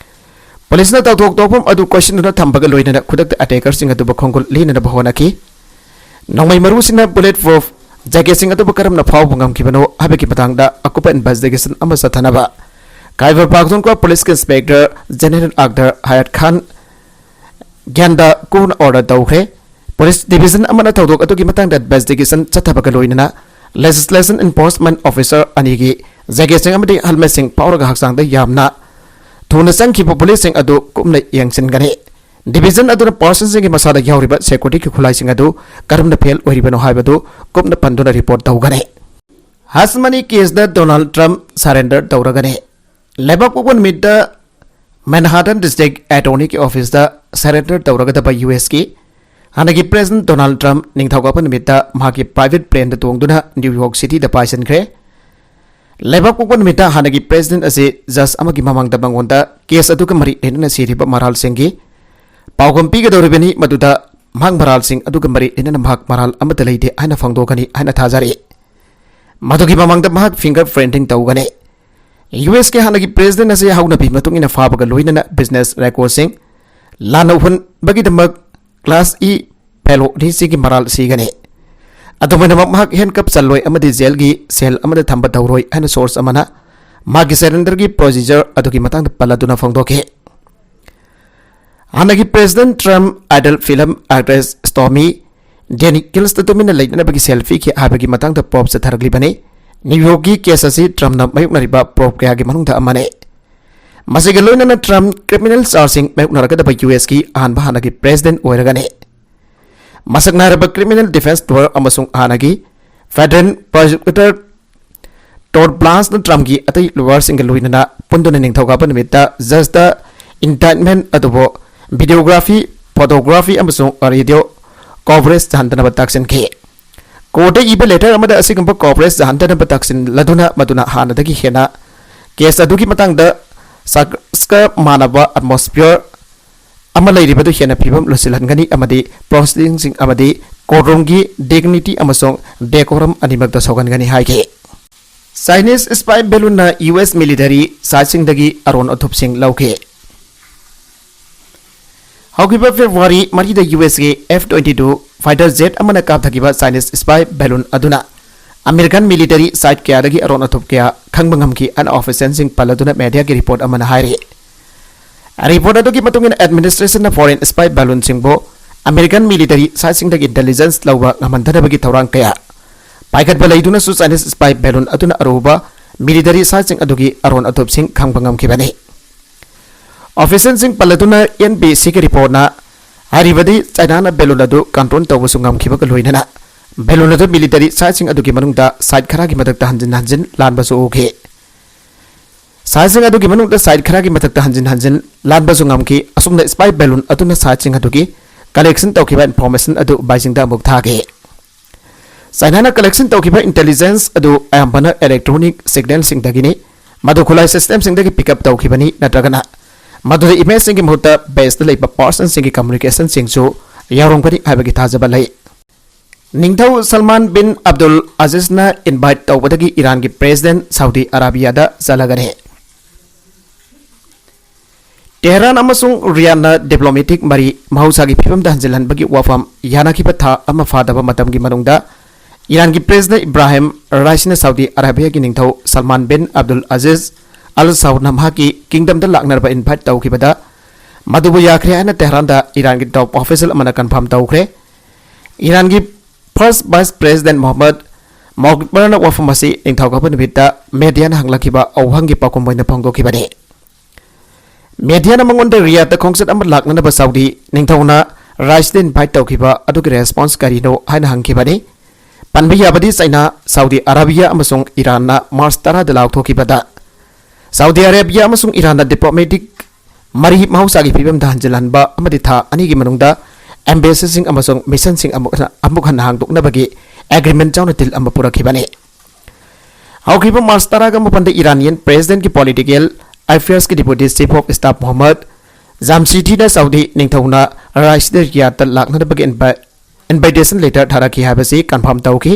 Policeꯅ ꯇꯧꯊꯣꯛ ꯇꯧꯐꯝ ꯑꯗꯨ ꯀꯣꯏꯁꯤꯟꯗꯨꯅ ꯊꯝꯕꯒ ꯂꯣꯏꯅꯅ ꯈꯨꯗꯛꯇ attackerꯁꯤꯡ ꯑꯗꯨꯕꯨ ꯈꯣꯡꯒꯨꯜ ꯂꯤꯅꯅꯕ ꯍꯣꯠꯅꯈꯤ꯫ ꯅꯣꯡꯃꯩ ꯃꯔꯨꯁꯤꯡꯅ bullet proof jacketꯁꯤꯡ ꯑꯗꯨꯕꯨ ꯀꯔꯝꯅ ꯐꯥꯎꯕ ꯉꯝꯈꯤꯕꯅꯣ ꯍꯥꯏꯕꯒꯤ ꯃꯇꯥꯡꯗ ꯑꯀꯨꯞꯄ investigation ꯑꯃ ꯆꯠꯊꯅꯕ Khyber Pakhtunkhwa Police Inspector General Akhtar Hayat Khan ꯒ꯭ꯌꯥꯟꯗ ꯀꯣꯟꯅ order ꯇꯧꯈ꯭ꯔꯦ꯫ Police division ꯑꯃꯅ ꯊꯧꯗꯣꯛ ꯑꯗꯨꯒꯤ ꯃꯇꯥꯡꯗ investigation ꯆꯠꯊꯕꯒ ꯂꯣꯏꯅꯅ legislation enforcement officer ꯑꯅꯤꯒꯤ jacketꯁꯤꯡ ꯑꯃꯗꯤ helmetꯁꯤꯡ ꯐꯥꯎꯔꯒ ꯍꯛꯆꯥꯡꯗ ꯌꯥꯝꯅ ꯊꯨꯅ ꯆꯪꯈꯤꯕ policeꯁꯤꯡ ꯑꯗꯨ ꯀꯨꯞꯅ ꯌꯦꯡꯁꯤꯟꯒꯅꯤ꯫ Division ꯑꯗꯨꯅ personꯁꯤꯡꯒꯤ ꯃꯁꯥꯗ ꯌꯥꯎꯔꯤꯕ securityꯒꯤ ꯈꯨꯠꯂꯥꯏꯁꯤꯡ ꯑꯗꯨ ꯀꯔꯝꯅ fail ꯑꯣꯏꯔꯤꯕꯅꯣ ꯍꯥꯏꯕꯗꯨ ꯀꯨꯞꯅ ꯄꯟꯗꯨꯅ report ꯇꯧꯒꯅꯤ꯫ Hush money caseꯗ Donald Trump surrender ꯇꯧꯔꯒꯅꯤ꯫ ꯂꯩꯕꯥꯛꯄꯣꯛꯄ ꯅꯨꯃꯤꯠꯇ Manhattan District Attorneyꯒꯤ officeꯇ surrender ꯇꯧꯔꯒꯗꯕ USꯀꯤ ꯍꯥꯟꯅꯒꯤ President Donald Trump ꯅꯤꯡꯊꯧꯀꯥꯕ ꯅꯨꯃꯤꯠꯇ ꯃꯍꯥꯛꯀꯤ private planeꯗ ꯇꯣꯡꯗꯨꯅ New York Cityꯗ ꯄꯥꯏꯁꯤꯟꯈ꯭ꯔꯦ꯫ ꯂꯩꯕꯥꯛꯄꯣꯛꯄ ꯅꯨꯃꯤꯠꯇ ꯍꯥꯟꯅꯒꯤ President ꯑꯁꯤ judge ꯑꯃꯒꯤ ꯃꯃꯥꯡꯗ ꯃꯉꯣꯟꯗ case ꯑꯗꯨꯒ ꯃꯔꯤ ꯂꯩꯅꯅ ꯁꯤꯔꯤꯕ ꯃꯔꯥꯜꯁꯤꯡꯒꯤ ꯄꯥꯎꯈꯨꯝ ꯄꯤꯒꯗꯧꯔꯤꯕꯅꯤ, ꯃꯗꯨꯗ ꯃꯍꯥꯛ ꯃꯔꯥꯜꯁꯤꯡ ꯑꯗꯨꯒ ꯃꯔꯤ ꯂꯩꯅꯅ ꯃꯍꯥꯛ ꯃꯔꯥꯜ ꯑꯃꯠꯇ ꯂꯩꯇꯦ ꯍꯥꯏꯅ ꯐꯣꯡꯗꯣꯛꯀꯅꯤ ꯍꯥꯏꯅ ꯊꯥꯖꯔꯤ꯫ ꯃꯗꯨꯒꯤ ꯃꯃꯥꯡꯗ ꯃꯍꯥꯛ fingerprinting ꯇꯧꯒꯅꯤ꯫ USꯀꯤ ꯍꯥꯟꯅꯒꯤ President ꯑꯁꯤ ꯍꯧꯅꯕꯤ ꯃꯇꯨꯡ ꯏꯟꯅ ꯐꯥꯕꯒ ꯂꯣꯏꯅꯅ business recordꯁꯤꯡ ꯂꯥꯟꯅ ꯎꯍꯟꯕꯒꯤꯗꯃꯛ class E felonyꯁꯤꯒꯤ ꯃꯔꯥꯜ ꯁꯤꯒꯅꯤ꯫ ꯑꯗꯨꯝ ꯑꯣꯏꯅꯃꯛ, ꯃꯍꯥꯛ handcuff ꯆꯜꯂꯣꯏ ꯑꯃꯗꯤ jailꯒꯤ cell ꯑꯃꯗ ꯊꯝꯕ ꯇꯧꯔꯣꯏ ꯍꯥꯏꯅ source ꯑꯃꯅ ꯃꯍꯥꯛꯀꯤ surrenderꯒꯤ procedure ꯑꯗꯨꯒꯤ ꯃꯇꯥꯡꯗ ꯄꯜꯂꯗꯨꯅ ꯐꯣꯡꯗꯣꯛꯈꯤ꯫ ꯍꯥꯟꯅꯒꯤ President Trump idol film actress Stormy Danielsꯇ ꯇꯨꯃꯤꯟꯅ ꯂꯩꯅꯅꯕꯒꯤ cell ꯄꯤꯈꯤ ꯍꯥꯏꯕꯒꯤ ꯃꯇꯥꯡꯗ probe ꯆꯠꯊꯔꯛꯂꯤꯕꯅꯤ꯫ New Yorkꯀꯤ case ꯑꯁꯤ Trumpꯅ ꯃꯥꯌꯣꯛꯅꯔꯤꯕ probe ꯀꯌꯥꯒꯤ ꯃꯅꯨꯡꯗ ꯑꯃꯅꯤ꯫ ꯃꯁꯤꯒ ꯂꯣꯏꯅꯅ Trump criminal chargeꯁꯤꯡ ꯃꯥꯌꯣꯛꯅꯔꯒꯗꯕ USꯀꯤ ꯑꯍꯥꯟꯕ ꯍꯥꯟꯅꯒꯤ President ꯑꯣꯏꯔꯒꯅꯤ꯫ ꯃꯁꯛ ꯅꯥꯏꯔꯕ criminal defense lawyer ꯑꯃꯁꯨꯡ ꯍꯥꯟꯅꯒꯤ federal prosecutor ꯇꯣꯗ ꯕ꯭ꯂꯥꯟꯁꯅ ꯇ꯭ꯔꯝꯞꯀꯤ ꯑꯇꯩ ꯂꯣꯌꯔꯁꯤꯡꯒ ꯂꯣꯏꯅꯅ ꯄꯨꯟꯗꯨꯅ ꯅꯤꯡꯊꯧꯀꯥꯕ ꯅꯨꯃꯤꯠꯇ ꯖꯁꯇ ꯏꯟꯗꯥꯏꯠꯃꯦꯟꯠ ꯑꯗꯨꯕꯨ ꯚꯤꯗꯤꯑꯣꯒ꯭ꯔꯥꯐꯤ, ꯐꯣꯇꯣꯒ꯭ꯔꯥꯐꯤ ꯑꯃꯁꯨꯡ ꯔꯦꯗꯤꯑꯣ ꯀꯣꯚꯔꯦꯖ ꯆꯥꯍꯟꯗꯅꯕ ꯇꯥꯛꯁꯤꯟꯈꯤ꯫ ꯀꯣꯔꯠꯇ ꯏꯕ ꯂꯦꯇꯔ ꯑꯃꯗ ꯑꯁꯤꯒꯨꯝꯕ ꯀꯣꯚꯔꯦꯖ ꯆꯥꯍꯟꯗꯅꯕ ꯇꯥꯛꯁꯤꯟꯂꯗꯨꯅ ꯃꯗꯨꯅ ꯍꯥꯟꯅꯗꯒꯤ ꯍꯦꯟꯅ ꯀꯦꯁ ꯑꯗꯨꯒꯤ ꯃꯇꯥꯡꯗ ꯆꯥꯔꯖꯀ ꯃꯥꯟꯅꯕ ꯑꯦꯠꯃꯣꯁꯐꯤꯌꯔ ꯑꯃ ꯂꯩꯔꯤꯕꯗꯨ ꯍꯦꯟꯅ ꯐꯤꯕꯝ ꯂꯨꯁꯤꯜꯍꯟꯒꯅꯤ ꯑꯃꯗꯤ ꯄ꯭ꯔꯣꯁꯤꯗꯤꯡꯁꯤꯡ ꯑꯃꯗꯤ ꯀꯣꯔꯠꯔꯨꯝꯒꯤ ꯗꯤꯒꯅꯤꯇꯤ ꯑꯃꯁꯨꯡ ꯗꯦꯀꯣꯔꯝ ꯑꯅꯤꯃꯛꯇ ꯁꯣꯛꯍꯟꯒꯅꯤ ꯍꯥꯏꯈꯤ꯫ ꯆꯥꯏꯅꯤꯁ ꯁ꯭ꯄꯥꯏ ꯕꯦꯂꯨꯟꯅ ꯌꯨ ꯑꯦꯁ ꯃꯤꯂꯤꯇꯔꯤ ꯁꯥꯏꯠꯁꯤꯡꯗꯒꯤ ꯑꯔꯣꯟ ꯑꯊꯨꯞꯁꯤꯡ ꯂꯧꯈꯤ꯫ ꯍꯧꯈꯤꯕ ꯐꯦꯕ꯭ꯔꯨꯋꯥꯔꯤ ꯃꯔꯤꯗ ꯌꯨ ꯑꯦꯁꯀꯤ F twenty two fighter jet ꯑꯃꯅ ꯀꯥꯞꯊꯈꯤꯕ ꯆꯥꯏꯅꯤꯁ ꯁ꯭ꯄꯥꯏ ꯕꯦꯂꯨꯟ ꯑꯗꯨꯅ ꯑꯃꯦꯔꯤꯀꯟ ꯃꯤꯂꯤꯇꯔꯤ ꯁꯥꯏꯠ ꯀꯌꯥꯗꯒꯤ ꯑꯔꯣꯟ ꯑꯊꯨꯞ ꯀꯌꯥ ꯈꯪꯕ ꯉꯝꯈꯤ ꯍꯥꯏꯅ ꯑꯣꯐꯤꯁꯤꯌꯦꯜꯁꯤꯡ ꯄꯜꯂꯗꯨꯅ ꯃꯦꯗꯤꯌꯥꯒꯤ ꯔꯤꯄꯣꯔꯠ ꯑꯃꯅ ꯍꯥꯏꯔꯤ꯫ ꯔꯤꯄꯣꯔꯠ ꯑꯗꯨꯒꯤ ꯃꯇꯨꯡ ꯏꯟꯅ, ꯑꯦꯗꯃꯤꯅꯤꯁꯇ꯭ꯔꯦꯁꯟꯅ ꯐꯣꯔꯦꯟ ꯁ꯭ꯄꯥꯏ ꯕꯦꯂꯨꯟꯁꯤꯡꯕꯨ ꯑꯃꯦꯔꯤꯀꯟ ꯃꯤꯂꯤꯇꯔꯤ ꯁꯥꯏꯠꯁꯤꯡꯗꯒꯤ ꯏꯟꯇꯦꯂꯤꯖꯦꯟꯁ ꯂꯧꯕ ꯉꯝꯍꯟꯗꯅꯕꯒꯤ ꯊꯧꯔꯥꯡ ꯀꯌꯥ ꯄꯥꯏꯈꯠꯄ ꯂꯩꯗꯨꯅꯁꯨ, ꯆꯥꯏꯅꯤꯁ ꯁ꯭ꯄꯥꯏ ꯕꯦꯂꯨꯟ ꯑꯗꯨꯅ ꯑꯔꯨꯕ ꯃꯤꯂꯤꯇꯔꯤ ꯁꯥꯏꯠꯁꯤꯡ ꯑꯗꯨꯒꯤ ꯑꯔꯣꯟ ꯑꯊꯨꯞꯁꯤꯡ ꯈꯪꯕ ꯉꯝꯈꯤꯕꯅꯤ꯫ ꯑꯣꯐꯤꯁꯤꯌꯦꯜꯁꯤꯡ ꯄꯜꯂꯗꯨꯅ ꯑꯦꯟ ꯕꯤ ꯁꯤꯒꯤ ꯔꯤꯄꯣꯔꯠꯅ ꯍꯥꯏꯔꯤꯕꯗꯤ, ꯆꯥꯏꯅꯥꯅ ꯕꯦꯂꯨꯟ ꯑꯗꯨ ꯀꯟꯇ꯭ꯔꯣꯜ ꯇꯧꯕꯁꯨ ꯉꯝꯈꯤꯕꯒ ꯂꯣꯏꯅꯅ ꯕꯦꯂꯨꯟ ꯑꯗꯨ ꯃꯤꯂꯤꯇꯔꯤ ꯁꯥꯏꯠꯁꯤꯡ ꯑꯗꯨꯒꯤ ꯃꯅꯨꯡꯗ ꯁꯥꯏꯠ ꯈꯔꯒꯤ ꯃꯊꯛꯇ ꯍꯟꯖꯤꯟ ꯍꯟꯖꯤꯟ ꯂꯥꯟꯕꯁꯨ ꯎꯈꯤ꯫ ꯁꯥꯏꯠꯁꯤꯡ ꯑꯗꯨꯒꯤ ꯃꯅꯨꯡꯗ ꯁꯥꯏꯠ ꯈꯔꯒꯤ ꯃꯊꯛꯇ ꯍꯟꯖꯤꯟ ꯍꯟꯖꯤꯟ ꯂꯥꯟꯕꯁꯨ ꯉꯝꯈꯤ꯫ ꯑꯁꯨꯝꯅ ꯁ꯭ꯄꯥꯏ ꯕꯦꯂꯨꯟ ꯑꯗꯨꯅ ꯁꯥꯏꯠꯁꯤꯡ ꯑꯗꯨꯒꯤ ꯀꯂꯦꯛꯁꯟ ꯇꯧꯈꯤꯕ ꯏꯟꯐꯣꯔꯃꯦꯁꯟ ꯑꯗꯨ ꯕꯥꯏꯖꯤꯡꯗ ꯑꯃꯨꯛ ꯊꯥꯈꯤ꯫ ꯆꯥꯏꯅꯥꯅ ꯀꯂꯦꯛꯁꯟ ꯇꯧꯈꯤꯕ ꯏꯟꯇꯦꯂꯤꯖꯦꯟꯁ ꯑꯗꯨ ꯑꯌꯥꯝꯕꯅ ꯏꯂꯦꯛꯇ꯭ꯔꯣꯅꯤꯛ ꯁꯤꯒꯅꯦꯜꯁꯤꯡꯗꯒꯤꯅꯤ꯫ ꯃꯗꯨ ꯈꯨꯠꯂꯥꯏ ꯁꯤꯁꯇꯦꯝꯁꯤꯡꯗꯒꯤ ꯄꯤꯛ ꯑꯞ ꯇꯧꯈꯤꯕꯅꯤ, ꯅꯠꯇ꯭ꯔꯒꯅ ꯃꯗꯨꯗ ꯏꯃꯦꯖꯁꯤꯡꯒꯤ ꯃꯍꯨꯠꯇ ꯕꯦꯁꯇ ꯂꯩꯕ ꯄꯥꯔꯁꯟꯁꯤꯡꯒꯤ ꯀꯝꯃ꯭ꯌꯨꯅꯤꯀꯦꯁꯟꯁꯤꯡꯁꯨ ꯌꯥꯎꯔꯝꯒꯅꯤ ꯍꯥꯏꯕꯒꯤ ꯊꯥꯖꯕ ꯂꯩ꯫ ꯅꯤꯡꯊꯧ ꯁꯜꯃꯥꯟ ꯕꯤꯟ ꯑꯕꯗꯨꯜ ꯑꯖꯤꯖꯅ ꯏꯟꯚꯥꯏꯠ ꯇꯧꯕꯗꯒꯤ ꯏꯔꯥꯟꯒꯤ ꯄ꯭ꯔꯦꯁꯤꯗꯦꯟꯠ ꯁꯥꯎꯗꯤ ꯑꯔꯥꯕꯤꯌꯥꯗ ꯆꯠꯂꯒꯅꯤ꯫ ꯇꯦꯍꯔꯥꯟ ꯑꯃꯁꯨꯡ ꯔꯤꯌꯥꯗꯅ ꯗꯤꯄ꯭ꯂꯣꯃꯦꯇꯤꯛ ꯃꯔꯤ ꯃꯍꯧꯁꯥꯒꯤ ꯐꯤꯕꯝꯗ ꯍꯟꯖꯤꯜꯍꯟꯕꯒꯤ ꯋꯥꯐꯝ ꯌꯥꯅꯈꯤꯕ ꯊꯥ ꯑꯃ ꯐꯥꯗꯕ ꯃꯇꯝꯒꯤ ꯃꯅꯨꯡꯗ, ꯏꯔꯥꯟꯒꯤ ꯄ꯭ꯔꯦꯁꯤꯗꯦꯟꯠ ꯏꯕ꯭ꯔꯥꯍꯤꯝ ꯔꯥꯏꯁꯤꯅ ꯁꯥꯎꯗꯤ ꯑꯔꯥꯕꯤꯌꯥꯒꯤ ꯅꯤꯡꯊꯧ ꯁꯜꯃꯥꯟ ꯕꯤꯟ ꯑꯕꯗꯨꯜ ꯑꯖꯤꯖ ꯑꯜ ꯁꯥꯎꯗꯅ ꯃꯍꯥꯛꯀꯤ ꯀꯤꯡꯗꯝꯗ ꯂꯥꯛꯅꯕ ꯏꯟꯚꯥꯏꯠ ꯇꯧꯈꯤꯕꯗ, ꯃꯗꯨꯕꯨ ꯌꯥꯈ꯭ꯔꯦ ꯍꯥꯏꯅ ꯇꯦꯍꯔꯥꯟꯗ ꯏꯔꯥꯟꯒꯤ ꯇꯣꯞ ꯑꯣꯐꯤꯁꯤꯌꯦꯜ ꯑꯃꯅ ꯀꯟꯐꯥꯔꯝ ꯇꯧꯈ꯭ꯔꯦ꯫ ꯏꯔꯥꯟꯒꯤ ꯐꯥꯔꯁ ꯚꯥꯏꯁ ꯄ꯭ꯔꯦꯁꯤꯗꯦꯟꯠ ꯃꯣꯍꯝꯃꯗ ꯃꯣꯛꯕꯔꯅ ꯋꯥꯐꯝ ꯑꯁꯤ ꯅꯤꯡꯊꯧꯀꯥꯕ ꯅꯨꯃꯤꯠꯇ ꯃꯦꯗꯤꯌꯥꯅ ꯍꯪꯂꯛꯈꯤꯕ ꯑꯍꯪꯒꯤ ꯄꯥꯎꯈꯨꯝ ꯑꯣꯏꯅ ꯐꯣꯡꯗꯣꯛꯈꯤꯕꯅꯤ꯫ ꯃꯦꯗꯤꯌꯥꯅ ꯃꯉꯣꯟꯗ ꯔꯤꯌꯥꯗꯇ ꯈꯣꯡꯆꯠ ꯑꯃ ꯂꯥꯛꯅꯅꯕ ꯁꯥꯎꯗꯤ ꯅꯤꯡꯊꯧꯅ ꯔꯥꯏꯁꯤꯗ ꯏꯟꯚꯥꯏꯠ ꯇꯧꯈꯤꯕ ꯑꯗꯨꯒꯤ ꯔꯦꯁꯄꯣꯟꯁ ꯀꯔꯤꯅꯣ ꯍꯥꯏꯅ ꯍꯪꯈꯤꯕꯅꯤ꯫ ꯄꯟꯕ ꯌꯥꯕꯗꯤ ꯆꯩꯅꯥ, ꯁꯥꯎꯗꯤ ꯑꯔꯥꯕꯤꯌꯥ ꯑꯃꯁꯨꯡ ꯏꯔꯥꯟꯅ ꯃꯥꯔꯆ ꯇꯔꯥꯗ ꯂꯥꯎꯊꯣꯛꯈꯤꯕꯗ ꯁꯥꯎꯗꯤ ꯑꯔꯥꯕꯤꯌꯥ ꯑꯃꯁꯨꯡ ꯏꯔꯥꯟꯅ ꯗꯤꯄ꯭ꯂꯣꯃꯦꯇꯤꯛ ꯃꯔꯤ ꯃꯍꯧꯁꯥꯒꯤ ꯐꯤꯕꯝꯗ ꯍꯟꯖꯤꯜꯍꯟꯕ ꯑꯃꯗꯤ ꯊꯥ ꯑꯅꯤꯒꯤ ꯃꯅꯨꯡꯗ ꯑꯦꯝꯕꯦꯁꯤꯁꯤꯡ ꯑꯃꯁꯨꯡ ꯃꯤꯁꯟꯁꯤꯡ ꯑꯃꯨꯛ ꯍꯟꯅ, ꯑꯃꯨꯛ ꯍꯟꯅ ꯍꯥꯡꯗꯣꯛꯅꯕꯒꯤ ꯑꯦꯒ꯭ꯔꯤꯃꯦꯟ ꯌꯥꯎꯅ ꯗꯤꯜ ꯑꯃ ꯄꯨꯔꯛꯈꯤꯕꯅꯤ꯫ ꯍꯧꯈꯤꯕ ꯃꯥꯔꯆ ꯇꯔꯥꯒ ꯃꯥꯄꯟꯗ ꯏꯔꯥꯅꯤꯌꯟ ꯄ꯭ꯔꯦꯁꯤꯗꯦꯟꯠꯀꯤ ꯄꯣꯂꯤꯇꯤꯀꯦꯜ ꯑꯦꯐꯤꯌꯔꯁꯀꯤ deputy chief of staff Mohammad ꯖꯥꯝꯁꯤꯊꯤꯅ ꯁꯥꯎꯗꯤ ꯅꯤꯡꯊꯧꯅ ꯔꯥꯏꯁꯤꯗ ꯔꯤꯌꯥꯗꯇ ꯂꯥꯛꯅꯅꯕꯒꯤ ꯏꯟꯚꯥꯏ-, ꯏꯟꯚꯥꯏꯇꯦꯁꯟ ꯂꯦꯇꯔ ꯊꯥꯔꯛꯈꯤ ꯍꯥꯏꯕꯁꯤ ꯀꯟꯐꯥꯔꯝ ꯇꯧꯈꯤ꯫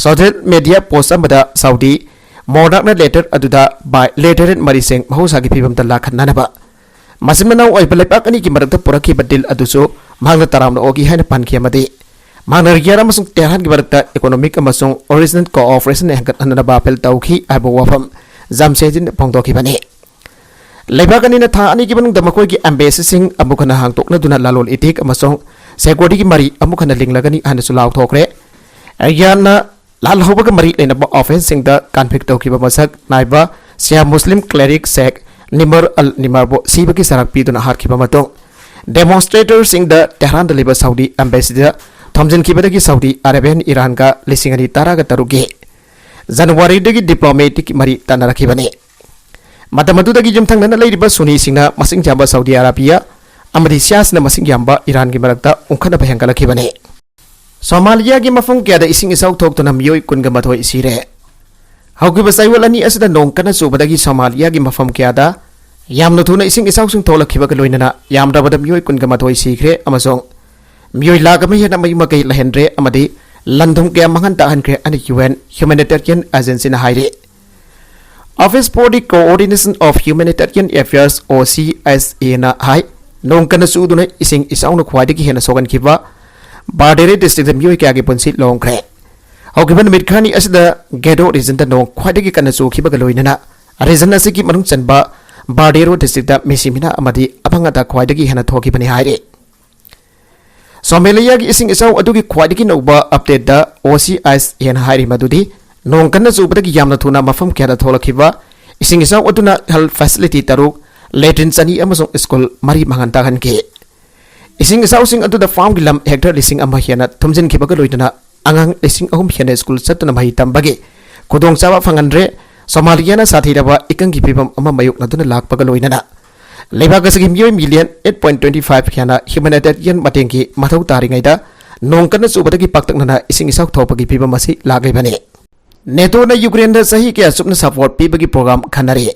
ꯁꯣꯁꯤꯌꯦꯜ ꯃꯤꯗꯤꯌꯥ ꯄꯣꯁ ꯑꯃꯗ ꯁꯥꯎꯗꯤ ꯃꯣꯅꯥꯔꯛꯅ ꯂꯦꯇꯔ ꯑꯗꯨꯗ ꯕꯥꯏ ꯂꯦꯇꯔꯦꯠ ꯃꯔꯤꯁꯤꯡ ꯃꯍꯧꯁꯥꯒꯤ ꯐꯤꯕꯝꯗ ꯂꯥꯛꯍꯟꯅꯅꯕ ꯃꯆꯤꯟ ꯃꯅꯥꯎ ꯑꯣꯏꯕ ꯂꯩꯕꯥꯛ ꯑꯅꯤꯒꯤ ꯃꯔꯛꯇ ꯄꯨꯔꯛꯈꯤꯕ ꯗꯤꯜ ꯑꯗꯨꯁꯨ ꯃꯍꯥꯛꯅ ꯇꯔꯥꯝꯅ ꯑꯣꯛꯏ ꯍꯥꯏꯅ ꯄꯟꯈꯤ ꯑꯃꯗꯤ ꯃꯍꯥꯛꯅ ꯔꯤꯌꯥꯗ ꯑꯃꯁꯨꯡ ꯇꯦꯍꯔꯥꯟꯒꯤ ꯃꯔꯛꯇ ꯏꯀꯣꯅꯣꯃꯤꯛ ꯑꯃꯁꯨꯡ ꯑꯣꯔꯤꯖꯅꯦꯜ ꯀꯣꯑꯣꯄꯔꯦꯁꯟ ꯍꯦꯟꯒꯠꯍꯟꯅꯕ ꯑꯥꯄꯤꯜ ꯇꯧꯈꯤ ꯍꯥꯏꯕ ꯋꯥꯐꯝ ꯖꯥꯝꯁꯦꯖꯤꯟ ꯐꯣꯡꯗꯣꯛꯈꯤꯕꯅꯤ꯫ ꯂꯩꯕꯥꯛ ꯑꯅꯤꯅ ꯊꯥ ꯑꯅꯤꯒꯤ ꯃꯅꯨꯡꯗ ꯃꯈꯣꯏꯒꯤ ꯑꯦꯝꯕꯦꯁꯤꯁꯤꯡ ꯑꯃꯨꯛ ꯍꯟꯅ ꯍꯥꯡꯗꯣꯛꯅꯗꯨꯅ ꯂꯂꯣꯟ ꯏꯇꯤꯛ ꯑꯃꯁꯨꯡ ꯁꯦꯀ꯭ꯌꯨꯔꯤꯇꯤꯒꯤ ꯃꯔꯤ ꯑꯃꯨꯛ ꯍꯟꯅ ꯂꯤꯡꯂꯒꯅꯤ ꯍꯥꯏꯅꯁꯨ ꯂꯥꯎꯊꯣꯛꯈ꯭ꯔꯦ꯫ ꯔꯤꯌꯥꯗꯅ ꯂꯥꯜꯍꯧꯕꯒ ꯃꯔꯤ ꯂꯩꯅꯕ ꯑꯣꯐꯦꯟꯁꯁꯤꯡꯗ ꯀꯟꯚꯤꯛ ꯇꯧꯈꯤꯕ ꯃꯁꯛ ꯅꯥꯏꯕ ꯁꯤꯌꯥ ꯃꯨꯁꯂꯤꯝ ꯀ꯭ꯂꯦꯔꯤꯛ ꯁꯦꯈ ꯅꯤꯃꯔ ꯑꯜ ꯅꯤꯃꯔꯕꯨ ꯁꯤꯕꯒꯤ ꯆꯩꯔꯥꯛ ꯄꯤꯗꯨꯅ ꯍꯥꯠꯈꯤꯕ ꯃꯇꯨꯡ, ꯗꯦꯃꯣꯟꯁꯇ꯭ꯔꯦꯇꯔꯁꯤꯡꯗ ꯇꯦꯍꯔꯥꯟꯗ ꯂꯩꯕ ꯁꯥꯎꯗꯤ ꯑꯦꯝꯕꯦꯁꯤꯗ ꯊꯣꯝꯖꯤꯟꯈꯤꯕꯗꯒꯤ ꯁꯥꯎꯗꯤ ꯑꯔꯥꯕꯤꯌꯥꯅ ꯏꯔꯥꯟꯒ ꯂꯤꯁꯤꯡ ꯑꯅꯤ ꯇꯔꯥꯒ ꯇꯔꯨꯛꯀꯤ ꯖꯅꯋꯥꯔꯤꯗꯒꯤ ꯗꯤꯄ꯭ꯂꯣꯃꯦꯇꯤꯛ ꯃꯔꯤ ꯇꯠꯅꯔꯛꯈꯤꯕꯅꯤ꯫ ꯃꯇꯝ ꯑꯗꯨꯗꯒꯤ ꯌꯨꯝꯊꯪꯅꯅ ꯂꯩꯔꯤꯕ ꯁꯨꯅꯤꯁꯤꯡꯅ ꯃꯁꯤꯡ ꯌꯥꯝꯕ ꯁꯥꯎꯗꯤ ꯑꯔꯥꯕꯤꯌꯥ ꯑꯃꯗꯤ ꯁꯤꯌꯥꯁꯤꯡꯅ ꯃꯁꯤꯡ ꯌꯥꯝꯕ ꯏꯔꯥꯟꯒꯤ ꯃꯔꯛꯇ ꯎꯪꯈꯠꯅꯕ ꯍꯦꯟꯒꯠꯂꯛꯈꯤꯕꯅꯤ꯫ ꯁꯣꯃꯥꯂꯤꯌꯥꯒꯤ ꯃꯐꯝ ꯀꯌꯥꯗ ꯏꯁꯤꯡ ꯏꯆꯥꯎ ꯊꯣꯛꯇꯨꯅ ꯃꯤꯑꯣꯏ ꯀꯨꯟꯒ ꯃꯥꯊꯣꯏ ꯁꯤꯔꯦ꯫ ꯍꯧꯈꯤꯕ ꯆꯌꯣꯜ ꯑꯅꯤ ꯑꯁꯤꯗ ꯅꯣꯡ ꯀꯟꯅ ꯆꯨꯕꯗꯒꯤ ꯁꯣꯃꯥꯂꯤꯌꯥꯒꯤ ꯃꯐꯝ ꯀꯌꯥꯗ ꯌꯥꯝꯅ ꯊꯨꯅ ꯏꯁꯤꯡ ꯏꯆꯥꯎꯁꯤꯡ ꯊꯣꯛꯂꯛꯈꯤꯕꯒ ꯂꯣꯏꯅꯅ ꯌꯥꯝꯗ꯭ꯔꯕꯗ ꯃꯤꯑꯣꯏ ꯀꯨꯟꯒ ꯃꯥꯊꯣꯏ ꯁꯤꯈ꯭ꯔꯦ ꯑꯃꯁꯨꯡ ꯃꯤꯑꯣꯏ ꯂꯥꯈ ꯑꯃ ꯍꯦꯟꯅ ꯃꯌꯨꯝ ꯃꯀꯩ ꯂꯩꯍꯟꯗ꯭ꯔꯦ ꯑꯃꯗꯤ ꯂꯟ ꯊꯨꯝ ꯀꯌꯥ ꯃꯥꯡꯍꯟ ꯇꯥꯛꯍꯟꯈ꯭ꯔꯦ ꯍꯥꯏꯅ ꯌꯨ ꯑꯦꯟ ꯍ꯭ꯌꯨꯃꯦꯅꯤꯇꯦꯔꯤꯌꯟ ꯑꯦꯖꯦꯟꯁꯤꯅ ꯍꯥꯏꯔꯤ꯫ Office for the Coordination of Humanitarian Affairs, OCHA, ꯅ ꯍꯥꯏ, ꯅꯣꯡ ꯀꯟꯅ ꯆꯨꯗꯨꯅ ꯏꯁꯤꯡ ꯏꯆꯥꯎꯅ ꯈ꯭ꯋꯥꯏꯗꯒꯤ ꯍꯦꯟꯅ ꯁꯣꯛꯍꯟꯈꯤꯕ ꯕꯥꯔꯗꯦꯔꯦ ꯗꯤꯁꯇ꯭ꯔꯤꯛꯇ ꯃꯤꯑꯣꯏ ꯀꯌꯥꯒꯤ ꯄꯨꯟꯁꯤ ꯂꯣꯡꯈ꯭ꯔꯦ꯫ ꯍꯧꯈꯤꯕ ꯅꯨꯃꯤꯠ ꯈꯔꯅꯤ ꯑꯁꯤꯗ ꯒꯦꯗꯣ ꯔꯤꯖꯟꯗ ꯅꯣꯡ ꯈ꯭ꯋꯥꯏꯗꯒꯤ ꯀꯟꯅ ꯆꯨꯈꯤꯕꯒ ꯂꯣꯏꯅꯅ ꯔꯤꯖꯟ ꯑꯁꯤꯒꯤ ꯃꯅꯨꯡ ꯆꯟꯕ ꯕꯥꯔꯗꯦꯔꯣ ꯗꯤꯁꯇ꯭ꯔꯤꯛꯇ ꯃꯤꯁꯤ ꯃꯤꯅꯥ ꯑꯃꯗꯤ ꯑꯃꯥꯡ ꯑꯇꯥ ꯈ꯭ꯋꯥꯏꯗꯒꯤ ꯍꯦꯟꯅ ꯊꯣꯛꯈꯤꯕꯅꯤ ꯍꯥꯏꯔꯤ꯫ ꯁꯣꯃꯦꯂꯤꯌꯥꯒꯤ ꯏꯁꯤꯡ ꯏꯆꯥꯎ ꯑꯗꯨꯒꯤ ꯈ꯭ꯋꯥꯏꯗꯒꯤ ꯅꯧꯕ ꯑꯞꯗꯦꯠꯇ OCHA ꯅ ꯍꯥꯏꯔꯤ ꯃꯗꯨꯗꯤ ꯅꯣꯡ ꯀꯟꯅ ꯆꯨꯕꯗꯒꯤ ꯌꯥꯝꯅ ꯊꯨꯅ ꯃꯐꯝ ꯀꯌꯥꯗ ꯊꯣꯛꯂꯛꯈꯤꯕ ꯏꯁꯤꯡ ꯏꯆꯥꯎ ꯑꯗꯨꯅ ꯍꯦꯜꯊ ꯐꯦꯁꯤꯂꯤꯇꯤ ꯇꯔꯨꯛ, ꯂꯦꯇ꯭ꯔꯤꯟ ꯆꯅꯤ ꯑꯃꯁꯨꯡ ꯁ꯭ꯀꯨꯜ ꯃꯔꯤ ꯃꯥꯡꯍꯟ ꯇꯥꯛꯍꯟꯈꯤ꯫ ꯏꯁꯤꯡ ꯏꯆꯥꯎꯁꯤꯡ ꯑꯗꯨꯗ ꯐꯥꯔꯝꯒꯤ ꯂꯝ ꯍꯦꯛꯇꯔ ꯂꯤꯁꯤꯡ ꯑꯃ ꯍꯦꯟꯅ ꯊꯨꯝꯖꯤꯟꯈꯤꯕꯒ ꯂꯣꯏꯅꯅ ꯑꯉꯥꯡ ꯂꯤꯁꯤꯡ ꯑꯍꯨꯝ ꯍꯦꯟꯅ ꯁ꯭ꯀꯨꯜ ꯆꯠꯇꯨꯅ ꯃꯍꯩ ꯇꯝꯕꯒꯤ ꯈꯨꯗꯣꯡꯆꯥꯕ ꯐꯪꯍꯟꯗ꯭ꯔꯦ꯫ ꯁꯣꯃꯥꯂꯤꯌꯥꯅ ꯁꯥꯊꯤꯔꯕ ꯏꯀꯪꯒꯤ ꯐꯤꯕꯝ ꯑꯃ ꯃꯥꯌꯣꯛꯅꯗꯨꯅ ꯂꯥꯛꯄꯒ ꯂꯣꯏꯅꯅ ꯂꯩꯕꯥꯛ ꯑꯁꯤꯒꯤ ꯃꯤꯑꯣꯏ million eight point twenty five ꯍꯦꯟꯅ ꯍ꯭ꯌꯨꯃꯦꯅꯤꯇꯦꯔꯤꯌꯟ ꯃꯇꯦꯡꯒꯤ ꯃꯊꯧ ꯇꯥꯔꯤꯉꯩꯗ ꯅꯣꯡ ꯀꯟꯅ ꯆꯨꯕꯗꯒꯤ ꯄꯥꯛꯇꯛꯅꯅ ꯏꯁꯤꯡ ꯏꯆꯥꯎ ꯊꯣꯛꯄꯒꯤ ꯐꯤꯕꯝ ꯑꯁꯤ ꯂꯥꯛꯂꯤꯕꯅꯤ꯫ ꯅꯦꯇꯣꯅ ꯌꯨꯀ꯭ꯔꯦꯟꯗ ꯆꯍꯤ ꯀꯌꯥ ꯆꯨꯞꯅ ꯁꯄꯣꯔꯠ ꯄꯤꯕꯒꯤ ꯄ꯭ꯔꯣꯒ꯭ꯔꯥꯝ ꯈꯟꯅꯔꯤ꯫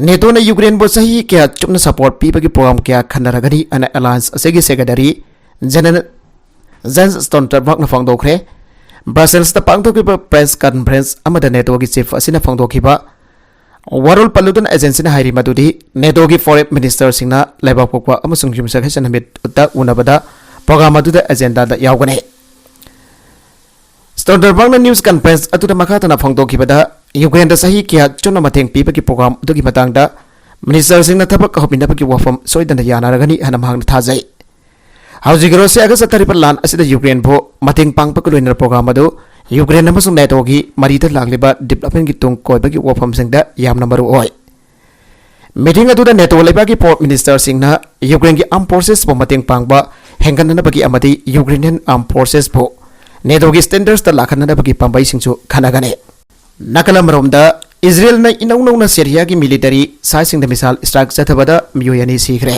ꯅꯦꯇꯣꯅ ꯌꯨꯀ꯭ꯔꯦꯟꯕꯨ ꯆꯍꯤ ꯀꯌꯥ ꯆꯨꯞꯅ ꯁꯄꯣꯔꯠ ꯄꯤꯕꯒꯤ ꯄ꯭ꯔꯣꯒ꯭ꯔꯥꯝ ꯀꯌꯥ ꯈꯟꯅꯔꯒꯅꯤ ꯍꯥꯏꯅ ꯑꯦꯂꯥꯌꯟꯁ ꯑꯁꯤꯒꯤ ꯁꯦꯀ꯭ꯔꯦꯇꯔꯤ ꯖꯦꯅꯔꯦꯜ ꯖꯦꯟꯁ ꯁ꯭ꯇꯣꯜꯇꯟꯕꯔꯒꯅ ꯐꯣꯡꯗꯣꯛꯈ꯭ꯔꯦ꯫ ꯕ꯭ꯔꯁꯦꯜꯁꯇ ꯄꯥꯡꯊꯣꯛꯈꯤꯕ ꯄ꯭ꯔꯦꯁ ꯀꯟꯐꯔꯦꯟꯁ ꯑꯃꯗ ꯅꯦꯇꯣꯒꯤ ꯆꯤꯐ ꯑꯁꯤꯅ ꯐꯣꯡꯗꯣꯛꯈꯤꯕ ꯋꯥꯔꯣꯜ ꯄꯜꯂꯗꯨꯅ ꯑꯦꯖꯦꯟꯁꯤꯅ ꯍꯥꯏꯔꯤ ꯃꯗꯨꯗꯤ ꯅꯦꯇꯣꯒꯤ ꯐꯣꯔꯦꯟ ꯃꯤꯅꯤꯁꯇꯔꯁꯤꯡꯅ ꯂꯩꯕꯥꯛꯄꯣꯛꯄ ꯑꯃꯁꯨꯡ ꯌꯨꯝꯁꯀꯩꯁ ꯅꯨꯃꯤꯠꯇ ꯎꯅꯕꯗ ꯄ꯭ꯔꯣꯒ꯭ꯔꯥꯝ ꯑꯗꯨꯗ ꯑꯦꯖꯦꯟꯗꯥꯗ ꯌꯥꯎꯒꯅꯤ꯫ ꯁ꯭ꯇꯣꯜꯇꯟꯕꯔꯒꯅ ꯅ꯭ꯌꯨꯁ ꯀꯟꯐꯔꯦꯟꯁ ꯑꯗꯨꯗ ꯃꯈꯥ ꯇꯥꯅ ꯐꯣꯡꯗꯣꯛꯈꯤꯕꯗ, ꯌꯨꯀ꯭ꯔꯦꯟꯗ ꯆꯍꯤ ꯀꯌꯥ ꯆꯨꯞꯅ ꯃꯇꯦꯡ ꯄꯤꯕꯒꯤ ꯄ꯭ꯔꯣꯒ꯭ꯔꯥꯝ ꯑꯗꯨꯒꯤ ꯃꯇꯥꯡꯗ ꯃꯤꯅꯤꯁꯇꯔꯁꯤꯡꯅ ꯊꯕꯛ ꯍꯧꯃꯤꯟꯅꯕꯒꯤ ꯋꯥꯐꯝ ꯁꯣꯏꯗꯅ ꯌꯥꯅꯔꯒꯅꯤ ꯍꯥꯏꯅ ꯃꯍꯥꯛꯅ ꯊꯥꯖꯩ꯫ ꯍꯧꯖꯤꯛ ꯔꯨꯁꯤꯌꯥꯒ ꯆꯠꯊꯔꯤꯕ ꯂꯥꯟ ꯑꯁꯤꯗ ꯌꯨꯀ꯭ꯔꯦꯟꯕꯨ ꯃꯇꯦꯡ ꯄꯥꯡꯕꯒ ꯂꯣꯏꯅꯅ ꯄ꯭ꯔꯣꯒ꯭ꯔꯥꯝ ꯑꯗꯨ ꯌꯨꯀ꯭ꯔꯦꯟ ꯑꯃꯁꯨꯡ ꯅꯦꯇꯣꯒꯤ ꯃꯔꯤꯗ ꯂꯥꯛꯂꯤꯕ ꯗꯤꯕ꯭ꯂꯞꯃꯦꯟꯒꯤ ꯇꯨꯡ ꯀꯣꯏꯕꯒꯤ ꯋꯥꯐꯝꯁꯤꯡꯗ ꯌꯥꯝꯅ ꯃꯔꯨ ꯑꯣꯏ꯫ ꯃꯤꯇꯤꯡ ꯑꯗꯨꯗ ꯅꯦꯇꯣ ꯂꯩꯕꯥꯛꯀꯤ ꯐꯣꯔꯦꯟ ꯃꯤꯅꯤꯁꯇꯔꯁꯤꯡꯅ ꯌꯨꯀ꯭ꯔꯦꯟꯒꯤ ꯑꯥꯔꯝ ꯐꯣꯔꯁꯦꯁꯄꯨ ꯃꯇꯦꯡ ꯄꯥꯡꯕ ꯍꯦꯟꯒꯠꯅꯅꯕꯒꯤ ꯑꯃꯗꯤ ꯌꯨꯀ꯭ꯔꯦꯅꯤꯌꯟ ꯑꯥꯔꯝ ꯐꯣꯔꯁꯦꯁꯄꯨ ꯅꯦꯇꯣꯒꯤ ꯁ꯭ꯇꯦꯟꯗꯔꯁꯇ ꯂꯥꯛꯍꯟꯅꯅꯕꯒꯤ ꯄꯥꯝꯕꯩꯁꯤꯡꯁꯨ ꯈꯟꯅꯒꯅꯤ꯫ ꯅꯥꯀꯜ ꯑꯃꯔꯣꯝꯗ, ꯏꯖꯔꯦꯜꯅ ꯏꯅꯧ ꯅꯧꯅ ꯁꯤꯔꯤꯌꯥꯒꯤ ꯃꯤꯂꯤꯇꯔꯤ ꯁꯥꯏꯠꯁꯤꯡꯗ ꯃꯤꯁꯥꯏꯜ ꯁ꯭ꯇ꯭ꯔꯥꯏꯛ ꯆꯠꯊꯕꯗ ꯃꯤꯑꯣꯏ ꯑꯅꯤ ꯁꯤꯈ꯭ꯔꯦ꯫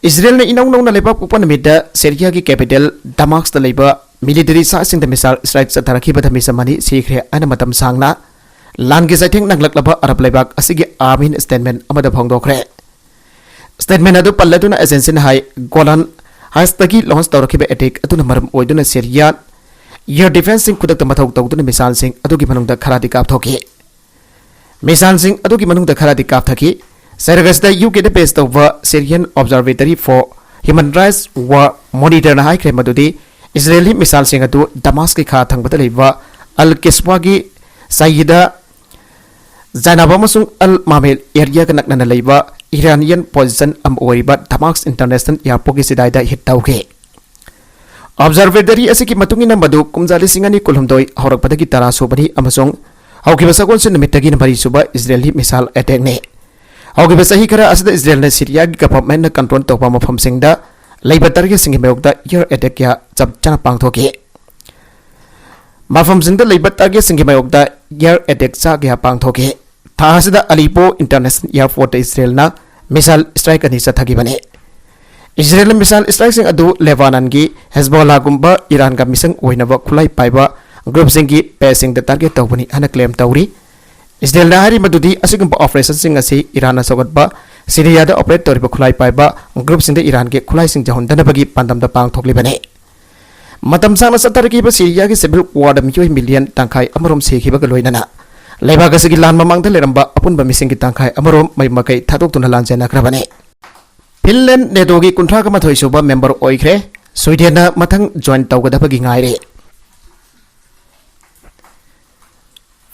ꯏꯖꯔꯦꯜꯅ ꯏꯅꯧ ꯅꯧꯅ ꯂꯩꯕꯥꯛ ꯄꯣꯛꯄ ꯅꯨꯃꯤꯠꯇ ꯁꯤꯔꯤꯌꯥꯒꯤ ꯀꯦꯄꯤꯇꯦꯜ ꯗꯃꯥꯁꯇ ꯂꯩꯕ ꯃꯤꯂꯤꯇꯔꯤ ꯁꯥꯏꯠꯁꯤꯡꯗ ꯃꯤꯁꯥꯏꯜ ꯁ꯭ꯇ꯭ꯔꯥꯏꯛ ꯆꯠꯊꯔꯛꯈꯤꯕꯗ ꯃꯤꯁꯝ ꯑꯅꯤ ꯁꯤꯈ꯭ꯔꯦ ꯍꯥꯏꯅ ꯃꯇꯝ ꯁꯥꯡꯅ ꯂꯥꯟꯒꯤ ꯆꯩꯊꯦꯡ ꯅꯪꯂꯛꯂꯕ ꯑꯔꯕ ꯂꯩꯕꯥꯛ ꯑꯁꯤꯒꯤ ꯑꯥꯔꯃꯤꯅ ꯁ꯭ꯇꯦꯠꯃꯦꯟ ꯑꯃꯗ ꯐꯣꯡꯗꯣꯛꯈ꯭ꯔꯦ꯫ ꯁ꯭ꯇꯦꯠꯃꯦꯟ ꯑꯗꯨ ꯄꯜꯂꯗꯨꯅ ꯑꯦꯖꯦꯟꯁꯤꯅ ꯍꯥꯏ, ꯒꯣꯂꯥꯟ ꯍꯥꯏꯠꯁꯇꯒꯤ ꯂꯣꯟꯆ ꯇꯧꯔꯛꯈꯤꯕ ꯑꯦꯇꯦꯛ ꯑꯗꯨꯅ ꯃꯔꯝ ꯑꯣꯏꯗꯨꯅ ꯁꯤꯔꯤꯌꯥ ꯑꯦꯌꯔ ꯗꯤꯐꯦꯟꯁꯁꯤꯡ ꯈꯨꯗꯛꯇ ꯃꯊꯧ ꯇꯧꯗꯨꯅ ꯃꯤꯁꯥꯏꯜꯁꯤꯡ ꯑꯗꯨꯒꯤ ꯃꯅꯨꯡꯗ ꯈꯔꯗꯤ ꯀꯥꯞꯊꯣꯛꯈꯤ꯫ ꯃꯤꯁꯥꯏꯜꯁꯤꯡ ꯑꯗꯨꯒꯤ ꯃꯅꯨꯡꯗ ꯈꯔꯗꯤ ꯀꯥꯞꯊꯈꯤ꯫ ꯆꯩꯔꯛ ꯑꯁꯤꯗ ꯌꯨ ꯀꯦꯗ ꯕꯦꯁ ꯇꯧꯕ Syrian Observatory for Human Rights Watch Monitorꯅ ꯍꯥꯏꯈ꯭ꯔꯦ ꯃꯗꯨꯗꯤ ꯏꯖꯔꯦꯂꯤ ꯃꯤꯁꯥꯏꯜꯁꯤꯡ ꯑꯗꯨ ꯗꯃꯥꯁꯀꯤ ꯈꯥ ꯊꯪꯕꯗ ꯂꯩꯕ ꯑꯜ ꯀꯤꯁꯋꯥꯒꯤ ꯁꯌꯤꯗ ꯖꯥꯏꯅꯥꯕ ꯑꯃꯁꯨꯡ ꯑꯜ ꯃꯥꯃꯦꯜ ꯑꯦꯔꯤꯌꯥꯒ ꯅꯛꯅꯅ ꯂꯩꯕ ꯏꯔꯥꯅꯤꯌꯟ ꯄꯣꯖꯤꯁꯟ ꯑꯃ ꯑꯣꯏꯔꯤꯕ ꯗꯃꯥꯁ ꯏꯟꯇꯔꯅꯦꯁꯅꯦꯜ ꯑꯦꯌꯔꯄꯣꯔꯠꯀꯤ ꯆꯤꯗꯥꯏꯗ ꯍꯤꯠ ꯇꯧꯈꯤ꯫ ꯑꯣꯕꯖꯔꯕꯦꯇꯔꯤ ꯑꯁꯤꯒꯤ ꯃꯇꯨꯡ ꯏꯟꯅ ꯃꯗꯨ ꯀꯨꯝꯖꯥ ꯂꯤꯁꯤꯡ ꯑꯅꯤ ꯀꯨꯟꯍꯨꯝꯗꯣꯏ ꯍꯧꯔꯛꯄꯗꯒꯤ ꯇꯔꯥ ꯁꯨꯕꯅꯤ ꯑꯃꯁꯨꯡ ꯍꯧꯈꯤꯕ ꯁꯒꯣꯜꯁꯦꯟ ꯅꯨꯃꯤꯠꯇꯒꯤꯅ ꯃꯔꯤꯁꯨꯕ ꯏꯖꯔꯦꯂꯤ ꯃꯤꯁꯥꯏꯜ ꯑꯦꯇꯦꯛꯅꯤ꯫ ꯍꯧꯈꯤꯕ ꯆꯍꯤ ꯈꯔ ꯑꯁꯤꯗ ꯏꯖꯔꯦꯜꯅ ꯁꯤꯔꯤꯌꯥꯒꯤ ꯒꯚꯔꯟꯃꯦꯟꯠꯅ ꯀꯟꯇ꯭ꯔꯣꯜ ꯇꯧꯕ ꯃꯐꯝꯁꯤꯡꯗ ꯂꯩꯕ targetꯁꯤꯡꯒꯤ ꯃꯥꯌꯣꯛꯇ air attack ꯀꯌꯥ ꯆꯞ ꯆꯥꯅ ꯄꯥꯡꯊꯣꯛꯈꯤ꯫ ꯃꯐꯝꯁꯤꯡꯗ ꯂꯩꯕ targetꯁꯤꯡꯒꯤ ꯃꯥꯌꯣꯛꯇ air attack ꯆꯥ ꯀꯌꯥ ꯄꯥꯡꯊꯣꯛꯈꯤ꯫ ꯊꯥ ꯑꯁꯤꯗ ꯑꯂꯤꯄꯣ International Airportꯇ ꯏꯁꯔꯦꯜꯅ missile strike ꯑꯅꯤ ꯆꯠꯊꯈꯤꯕꯅꯤ꯫ ꯏꯁꯔꯦꯜꯅ missile strikeꯁꯤꯡ ꯑꯗꯨ ꯂꯦꯕꯥꯅꯟꯒꯤ ꯍꯦꯖꯕꯣꯂꯥꯒꯨꯝꯕ ꯏꯔꯥꯟꯒ ꯃꯤꯁꯪ ꯑꯣꯏꯅꯕ ꯈꯨꯠꯂꯥꯏ ꯄꯥꯏꯕ groupꯁꯤꯡꯒꯤ baseꯁꯤꯡꯗ target ꯇꯧꯕꯅꯤ ꯍꯥꯏꯅ claim ꯇꯧꯔꯤ꯫ ꯏꯁꯔꯦꯜꯅ ꯍꯥꯏꯔꯤ ꯃꯗꯨꯗꯤ ꯑꯁꯤꯒꯨꯝꯕ operationꯁꯤꯡ ꯑꯁꯤ ꯏꯔꯥꯟꯅ ꯁꯧꯒꯠꯄ ꯁꯤꯔꯤꯌꯥꯗ operate ꯇꯧꯔꯤꯕ ꯈꯨꯠꯂꯥꯏ ꯄꯥꯏꯕ groupꯁꯤꯡꯗ ꯏꯔꯥꯟꯒꯤ ꯈꯨꯠꯂꯥꯏꯁꯤꯡ ꯌꯧꯍꯟꯗꯅꯕꯒꯤ ꯄꯥꯟꯗꯝꯗ ꯄꯥꯡꯊꯣꯛꯂꯤꯕꯅꯤ꯫ ꯃꯇꯝ ꯁꯥꯡꯅ ꯆꯠꯊꯔꯛꯈꯤꯕ ꯁꯤꯔꯤꯌꯥꯒꯤ civil warꯗ ꯃꯤꯑꯣꯏ million ꯇꯪꯈꯥꯏ ꯑꯃꯔꯣꯝ ꯁꯤꯈꯤꯕꯒ ꯂꯣꯏꯅꯅ ꯂꯩꯕꯥꯛ ꯑꯁꯤꯒꯤ ꯂꯥꯟ ꯃꯃꯥꯡꯗ ꯂꯩꯔꯝꯕ ꯑꯄꯨꯟꯕ ꯃꯤꯁꯤꯡꯒꯤ ꯇꯪꯈꯥꯏ ꯑꯃꯔꯣꯝ ꯃꯌꯨꯝ ꯃꯀꯩ ꯊꯥꯗꯣꯛꯇꯨꯅ ꯂꯥꯟꯖꯦꯟꯅꯈ꯭ꯔꯕꯅꯤ꯫ ꯐꯤꯟꯂꯦꯟ NATOꯒꯤ ꯀꯨꯟꯊ꯭ꯔꯥꯒ ꯃꯥꯊꯣꯏ ꯁꯨꯕ member ꯑꯣꯏꯈ꯭ꯔꯦ꯫ ꯁ꯭ꯋꯤꯗꯦꯟꯅ ꯃꯊꯪ join ꯇꯧꯒꯗꯕꯒꯤ ꯉꯥꯏꯔꯦ꯫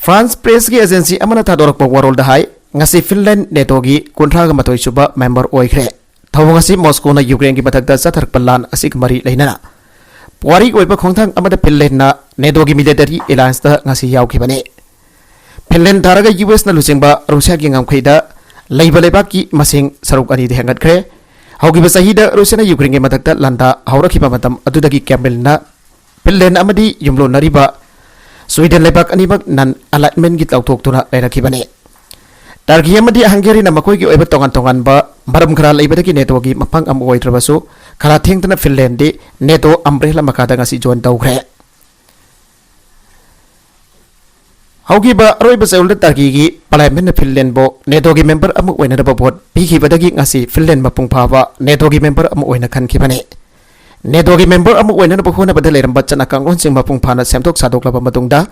France pressꯀꯤ agency ꯑꯃꯅ ꯊꯥꯗꯣꯔꯛꯄ ꯋꯥꯔꯣꯜꯗ ꯍꯥꯏ, ꯉꯁꯤ ꯐꯤꯟꯂꯦꯟ NATOꯒꯤ ꯀꯨꯟꯊ꯭ꯔꯥꯒ ꯃꯥꯊꯣꯏ ꯁꯨꯕ member ꯑꯣꯏꯈ꯭ꯔꯦ꯫ ꯊꯧꯑꯣꯡ ꯑꯁꯤ ꯃꯣꯁꯀꯣꯅ ꯌꯨꯀ꯭ꯔꯦꯟꯒꯤ ꯃꯊꯛꯇ ꯆꯠꯊꯔꯛꯄ ꯂꯥꯟ ꯑꯁꯤꯒ ꯃꯔꯤ ꯂꯩꯅꯅ ꯄꯨꯋꯥꯔꯤꯒꯤ ꯑꯣꯏꯕ ꯈꯣꯡꯊꯥꯡ ꯑꯃꯗ ꯐꯤꯟꯂꯦꯟꯅ NATOꯒꯤ military allianceꯇ ꯉꯁꯤ ꯌꯥꯎꯈꯤꯕꯅꯤ꯫ ꯐꯤꯟꯂꯦꯟ ꯊꯥꯔꯒ USꯅ ꯂꯨꯆꯤꯡꯕ ꯔꯨꯁꯤꯌꯥꯒꯤ ꯉꯝꯈꯩꯗ ꯂꯩꯕ ꯂꯩꯕꯥꯛꯀꯤ ꯃꯁꯤꯡ ꯁꯔꯨꯛ ꯑꯅꯤꯗ ꯍꯦꯟꯒꯠꯈ꯭ꯔꯦ꯫ ꯍꯧꯈꯤꯕ ꯆꯍꯤꯗ ꯔꯨꯁꯤꯌꯥꯅ ꯌꯨꯀ꯭ꯔꯦꯟꯒꯤ ꯃꯊꯛꯇ ꯂꯥꯟꯗꯥ ꯍꯧꯔꯛꯈꯤꯕ ꯃꯇꯝ ꯑꯗꯨꯗꯒꯤ ꯀ꯭ꯔꯦꯝꯂꯤꯟꯅ ꯐꯤꯟꯂꯦꯟ ꯑꯃꯗꯤ ꯌꯨꯝꯂꯣꯟꯅꯔꯤꯕ ꯁ꯭ꯋꯤꯗꯦꯟ ꯂꯩꯕꯥꯛ ꯑꯅꯤꯃꯛ non alignmentꯀꯤ ꯂꯧꯊꯣꯛꯇꯨꯅ ꯂꯩꯔꯛꯈꯤꯕꯅꯤ꯫ ꯇꯔꯀꯤ ꯑꯃꯗꯤ ꯍꯪꯒꯦꯔꯤꯅ ꯃꯈꯣꯏꯒꯤ ꯑꯣꯏꯕ ꯇꯣꯉꯥꯟ ꯇꯣꯉꯥꯟꯕ ꯃꯔꯝ ꯈꯔ ꯂꯩꯕꯗꯒꯤ NATOꯒꯤ ꯃꯐꯝ ꯑꯃ ꯑꯣꯏꯗ꯭ꯔꯕꯁꯨ, ꯈꯔ ꯊꯦꯡꯊꯅ ꯐꯤꯟꯂꯦꯟꯗꯤ NATO umbrella ꯃꯈꯥꯗ ꯉꯁꯤ join ꯇꯧꯈ꯭ꯔꯦ꯫ ꯍꯧꯈꯤꯕ ꯑꯔꯣꯏꯕ ꯆꯌꯣꯜꯗ ꯇꯔꯀꯤꯒꯤ parliamentꯅ ꯐꯤꯟꯂꯦꯟꯕꯨ NATOꯒꯤ member ꯑꯃ ꯑꯣꯏꯅꯅꯕ vote ꯄꯤꯈꯤꯕꯗꯒꯤ ꯉꯁꯤ ꯐꯤꯟꯂꯦꯟ ꯃꯄꯨꯡ ꯐꯥꯕ NATOꯒꯤ member ꯑꯃ ꯑꯣꯏꯅ ꯈꯟꯈꯤꯕꯅꯤ꯫ NATOꯒꯤ member ꯑꯃ ꯑꯣꯏꯅꯅꯕ ꯍꯣꯠꯅꯕꯗ ꯂꯩꯔꯝꯕ ꯆꯠꯅ ꯀꯥꯡꯂꯣꯟꯁꯤꯡ ꯃꯄꯨꯡ ꯐꯥꯅ ꯁꯦꯝꯗꯣꯛ ꯁꯥꯗꯣꯛꯂꯕ ꯃꯇꯨꯡꯗ,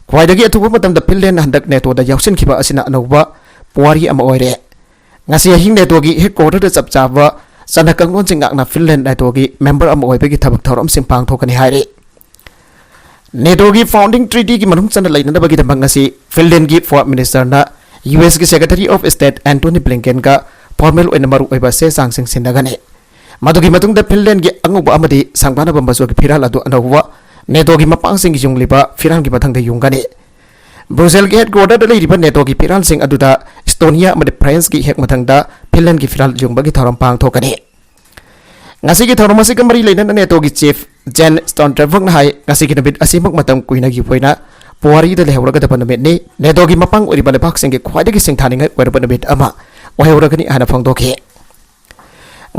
ꯈ꯭ꯋꯥꯏꯗꯒꯤ ꯑꯊꯨꯕ ꯃꯇꯝꯗ ꯐꯤꯟꯂꯦꯟ ꯍꯟꯗꯛ NATOꯗ ꯌꯥꯎꯁꯤꯟꯈꯤꯕ ꯑꯁꯤꯅ ꯑꯅꯧꯕ ꯄꯨꯋꯥꯔꯤ ꯑꯃ ꯑꯣꯏꯔꯦ꯫ ꯉꯁꯤ ꯑꯍꯤꯡ NATOꯒꯤ headquarterꯗ ꯆꯞ ꯆꯥꯕ ꯆꯠꯅ ꯀꯥꯡꯂꯣꯟꯁꯤꯡ ꯉꯥꯛꯅ ꯐꯤꯟꯂꯦꯟ NATOꯒꯤ member ꯑꯃ ꯑꯣꯏꯕꯒꯤ ꯊꯕꯛ ꯊꯧꯔꯝꯁꯤꯡ ꯄꯥꯡꯊꯣꯛꯀꯅꯤ ꯍꯥꯏꯔꯤ꯫ NATOꯒꯤ founding treatyꯒꯤ ꯃꯅꯨꯡ ꯆꯟꯅ ꯂꯩꯅꯅꯕꯒꯤꯗꯃꯛ ꯉꯁꯤ ꯐꯤꯟꯂꯦꯟꯒꯤ foreign ministerꯅ USꯀꯤ Secretary of State Antony Blinkenꯒ formal ꯑꯣꯏꯅ ꯃꯔꯨꯑꯣꯏꯕ ꯆꯦ ꯆꯥꯡꯁꯤꯡ ꯁꯤꯟꯅꯒꯅꯤ꯫ ꯃꯗꯨꯒꯤ ꯃꯇꯨꯡꯗ ꯐꯤꯟꯂꯦꯟꯒꯤ ꯑꯉꯧꯕ ꯑꯃꯗꯤ ꯁꯪꯕꯥꯅꯕ ꯃꯆꯨꯒꯤ ꯐꯤꯔꯥꯜ ꯑꯗꯨ ꯑꯅꯧꯕ NATOꯒꯤ ꯃꯄꯥꯡꯁꯤꯡꯒꯤ ꯌꯨꯡꯂꯤꯕ ꯐꯤꯔꯥꯜꯒꯤ ꯃꯊꯪꯗ ꯌꯨꯡꯒꯅꯤ꯫ ꯕ꯭ꯔꯨꯁꯦꯜꯒꯤ headquarterꯗ ꯂꯩꯔꯤꯕ NATOꯒꯤ ꯐꯤꯔꯥꯜꯁꯤꯡ ꯑꯗꯨꯗ ꯏꯁꯇꯣꯅꯤꯌꯥ ꯑꯃꯗꯤ ꯐ꯭ꯔꯦꯟꯁꯀꯤ ꯍꯦꯛ ꯃꯊꯪꯗ ꯐꯤꯟꯂꯦꯟꯒꯤ ꯐꯤꯔꯥꯜ ꯌꯨꯡꯕꯒꯤ ꯊꯧꯔꯝ ꯄꯥꯡꯊꯣꯛꯀꯅꯤ꯫ ꯉꯁꯤꯒꯤ ꯊꯧꯔꯝ ꯑꯁꯤꯒ ꯃꯔꯤ ꯂꯩꯅꯅ NATOꯒꯤ chief Jens Stoltenbergꯅ ꯍꯥꯏ, ꯉꯁꯤꯒꯤ ꯅꯨꯃꯤꯠ ꯑꯁꯤꯃꯛ ꯃꯇꯝ ꯀꯨꯏꯅꯒꯤ ꯑꯣꯏꯅ ꯄꯨꯋꯥꯔꯤꯗ ꯂꯩꯍꯧꯔꯒꯗꯕ ꯅꯨꯃꯤꯠꯅꯤ꯫ NATOꯒꯤ ꯃꯄꯥꯡ ꯑꯣꯏꯔꯤꯕ ꯂꯩꯕꯥꯛꯁꯤꯡꯒꯤ ꯈ꯭ꯋꯥꯏꯗꯒꯤ ꯁꯤꯡꯊꯥꯅꯤꯡꯉꯥꯏ ꯑꯣꯏꯔꯕ ꯅꯨꯃꯤꯠ ꯑꯃ ꯑꯣꯏꯍꯧꯔꯒꯅꯤ ꯍꯥꯏꯅ ꯐꯣꯡꯗꯣꯛꯈꯤ꯫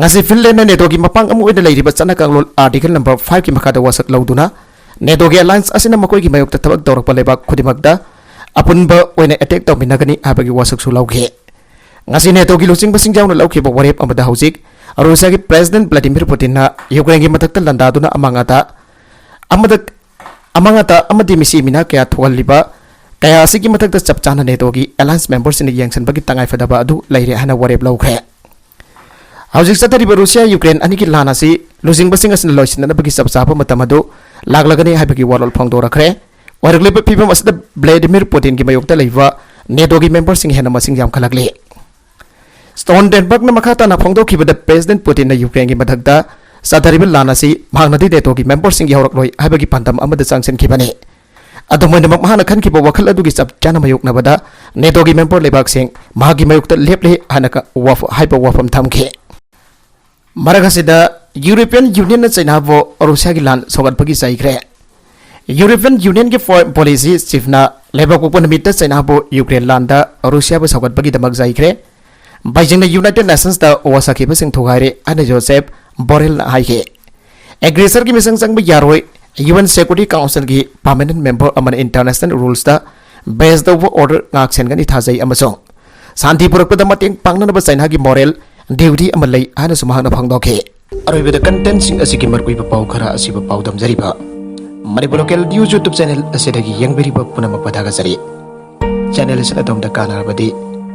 ꯉꯁꯤ ꯐꯤꯟꯂꯦꯟꯗꯅ NATOꯒꯤ ꯃꯄꯥꯡ ꯑꯃ ꯑꯣꯏꯅ ꯂꯩꯔꯤꯕ ꯆꯠꯅ ꯀꯥꯡꯂꯣꯟ Article number fiveꯀꯤ ꯃꯈꯥꯗ ꯋꯥꯁꯛ ꯂꯧꯗꯨꯅ NATOꯒꯤ alliance ꯑꯁꯤꯅ ꯃꯈꯣꯏꯒꯤ ꯃꯥꯌꯣꯛꯇ ꯊꯕꯛ ꯇꯧꯔꯛꯄ ꯂꯩꯕꯥꯛ ꯈꯨꯗꯤꯡꯃꯛꯇ ꯑꯄꯨꯟꯕ ꯑꯣꯏꯅ attack ꯇꯧꯃꯤꯟꯅꯒꯅꯤ ꯍꯥꯏꯕꯒꯤ ꯋꯥꯁꯛꯁꯨ ꯂꯧꯈꯤ꯫ ꯉꯁꯤ NATOꯒꯤ ꯂꯨꯆꯤꯡꯕꯁꯤꯡ ꯌꯥꯎꯅ ꯂꯧꯈꯤꯕ ꯋꯥꯔꯦꯞ ꯑꯃꯗ ꯍꯧꯖꯤꯛ ꯔꯨꯁꯤꯌꯥꯒꯤ President Vladimir Putinꯅ ꯌꯨꯀ꯭ꯔꯦꯟꯒꯤ ꯃꯊꯛꯇ ꯂꯥꯟꯗꯥꯗꯨꯅ ꯑꯃꯥꯡ ꯑꯇꯥ ꯑꯃꯗ, ꯑꯃꯥꯡ ꯑꯇꯥ ꯑꯃꯗꯤ ꯃꯤꯁꯤ ꯃꯤꯅꯥ ꯀꯌꯥ ꯊꯣꯛꯍꯜꯂꯤꯕ ꯀꯌꯥ ꯑꯁꯤꯒꯤ ꯃꯊꯛꯇ ꯆꯞ ꯆꯥꯅ NATOꯒꯤ alliance memberꯁꯤꯡꯅ ꯌꯦꯡꯁꯤꯟꯕꯒꯤ ꯇꯉꯥꯏꯐꯗꯕ ꯑꯗꯨ ꯂꯩꯔꯦ ꯍꯥꯏꯅ ꯋꯥꯔꯦꯞ ꯂꯧꯈ꯭ꯔꯦ꯫ ꯍꯧꯖꯤꯛ ꯆꯠꯊꯔꯤꯕ ꯔꯨꯁꯤꯌꯥ ꯌꯨꯀ꯭ꯔꯦꯟ ꯑꯅꯤꯒꯤ ꯂꯥꯟ ꯑꯁꯤ ꯂꯨꯆꯤꯡꯕꯁꯤꯡ ꯑꯁꯤꯅ ꯂꯣꯏꯁꯤꯟꯅꯅꯕꯒꯤ ꯆꯞ ꯆꯥꯕ ꯃꯇꯝ ꯑꯗꯨ ꯂꯥꯛꯂꯒꯅꯤ ꯍꯥꯏꯕꯒꯤ ꯋꯥꯔꯣꯜ ꯐꯣꯡꯗꯣꯔꯛꯈ꯭ꯔꯦ꯫ ꯑꯣꯏꯔꯛꯂꯤꯕ ꯐꯤꯕꯝ ꯑꯁꯤꯗ ꯚ꯭ꯂꯥꯗꯤꯃꯤꯔ ꯄꯨꯇꯤꯟꯒꯤ ꯃꯥꯌꯣꯛꯇ ꯂꯩꯕ NATOꯒꯤ memberꯁꯤꯡ ꯍꯦꯟꯅ ꯃꯁꯤꯡ ꯌꯥꯝꯈꯠꯂꯛꯂꯤ꯫ ꯁ꯭ꯇꯣꯜꯇꯦꯟꯕꯔꯒꯅ ꯃꯈꯥ ꯇꯥꯅ ꯐꯣꯡꯗꯣꯛꯈꯤꯕꯗ, President ꯄꯨꯇꯤꯟꯅ ꯌꯨꯀ꯭ꯔꯦꯟꯒꯤ ꯃꯊꯛꯇ ꯆꯠꯊꯔꯤꯕ ꯂꯥꯟ ꯑꯁꯤ ꯃꯍꯥꯛꯅꯗꯤ NATOꯒꯤ memberꯁꯤꯡ ꯌꯥꯎꯔꯛꯂꯣꯏ ꯍꯥꯏꯕꯒꯤ ꯄꯥꯟꯗꯝ ꯑꯃꯗ ꯆꯪꯁꯤꯟꯈꯤꯕꯅꯤ꯫ ꯑꯗꯨꯝ ꯑꯣꯏꯅꯃꯛ, ꯃꯍꯥꯛꯅ ꯈꯟꯈꯤꯕ ꯋꯥꯈꯜ ꯑꯗꯨꯒꯤ ꯆꯞ ꯆꯥꯅ ꯃꯥꯌꯣꯛꯅꯕꯗ NATOꯒꯤ member ꯂꯩꯕꯥꯛꯁꯤꯡ ꯃꯍꯥꯛꯀꯤ ꯃꯥꯌꯣꯛꯇ ꯂꯦꯞꯂꯦ ꯍꯥꯏꯅ ꯀ-, ꯋꯥꯐ-, ꯍꯥꯏꯕ ꯋꯥꯐꯝ ꯊꯝꯈꯤ꯫ ꯃꯔꯛ ꯑꯁꯤꯗ, European Unionꯅ ꯆꯩꯅꯥꯕꯨ ꯔꯨꯁꯤꯌꯥꯒꯤ ꯂꯥꯟ ꯁꯧꯒꯠꯄꯒꯤ ꯆꯩꯈ꯭ꯔꯦ꯫ European Unionꯒꯤ foreign policy chiefꯅ ꯂꯩꯕꯥꯛꯄꯣꯛꯄ ꯅꯨꯃꯤꯠꯇ ꯆꯩꯅꯥꯕꯨ ꯌꯨꯀ꯭ꯔꯦꯟ ꯂꯥꯟꯗ ꯔꯨꯁꯤꯌꯥꯕꯨ ꯁꯧꯒꯠꯄꯒꯤꯗꯃꯛ ꯆꯩꯈ꯭ꯔꯦ꯫ ꯕꯩꯖꯤꯡꯅ United Nationsꯇ ꯋꯥꯁꯛꯈꯤꯕꯁꯤꯡ ꯊꯨꯒꯥꯏꯔꯦ ꯍꯥꯏꯅ ꯖꯣꯁꯦꯞ ꯕꯣꯔꯦꯜꯅ ꯍꯥꯏꯈꯤ꯫ Aggressorꯒꯤ ꯃꯤꯆꯪ ꯆꯪꯕ ꯌꯥꯔꯣꯏ, UN Security Councilꯒꯤ permanent member ꯑꯃꯅ international rulesꯇ base ꯇꯧꯕ order ꯉꯥꯛ ꯁꯦꯟꯒꯅꯤ ꯊꯥꯖꯩ ꯑꯃꯁꯨꯡ ꯁꯥꯟꯇꯤ ꯄꯨꯔꯛꯄꯗ ꯃꯇꯦꯡ ꯄꯥꯡꯅꯅꯕ ꯆꯩꯅꯥꯒꯤ moral duty ꯑꯃ ꯂꯩ ꯍꯥꯏꯅꯁꯨ ꯃꯍꯥꯛꯅ ꯐꯣꯡꯗꯣꯛꯈꯤ꯫ ꯑꯔꯣꯏꯕꯗ contentꯁꯤꯡ ꯑꯁꯤꯒꯤ ꯃꯔꯨꯑꯣꯏꯕ ꯄꯥꯎ ꯈꯔ ꯑꯁꯤꯕꯨ ꯄꯥꯎꯗꯝꯖꯔꯤꯕ Manipur Local News YouTube channel ꯑꯁꯤꯗꯒꯤ ꯌꯦꯡꯕꯤꯔꯤꯕ ꯄꯨꯝꯅꯃꯛꯄꯨ ꯊꯥꯒꯠꯆꯔꯤ꯫ Channel ꯑꯁꯤꯅ ꯑꯗꯣꯝꯗ ꯀꯥꯟꯅꯔꯕꯗꯤ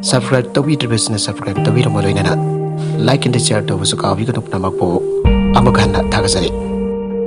subscribe ꯇꯧꯕꯤꯗ꯭ꯔꯤꯕꯁꯤꯡꯅ subscribe ꯇꯧꯕꯤꯔꯝꯕ ꯂꯣꯏꯅꯅ like and share ꯇꯧꯕꯁꯨ ꯀꯥꯎꯕꯤꯒꯅꯨ꯫ ꯄꯨꯝꯅꯃꯛꯄꯨ ꯑꯃꯨꯛ ꯍꯟꯅ ꯊꯥꯒꯠꯆꯔꯤ꯫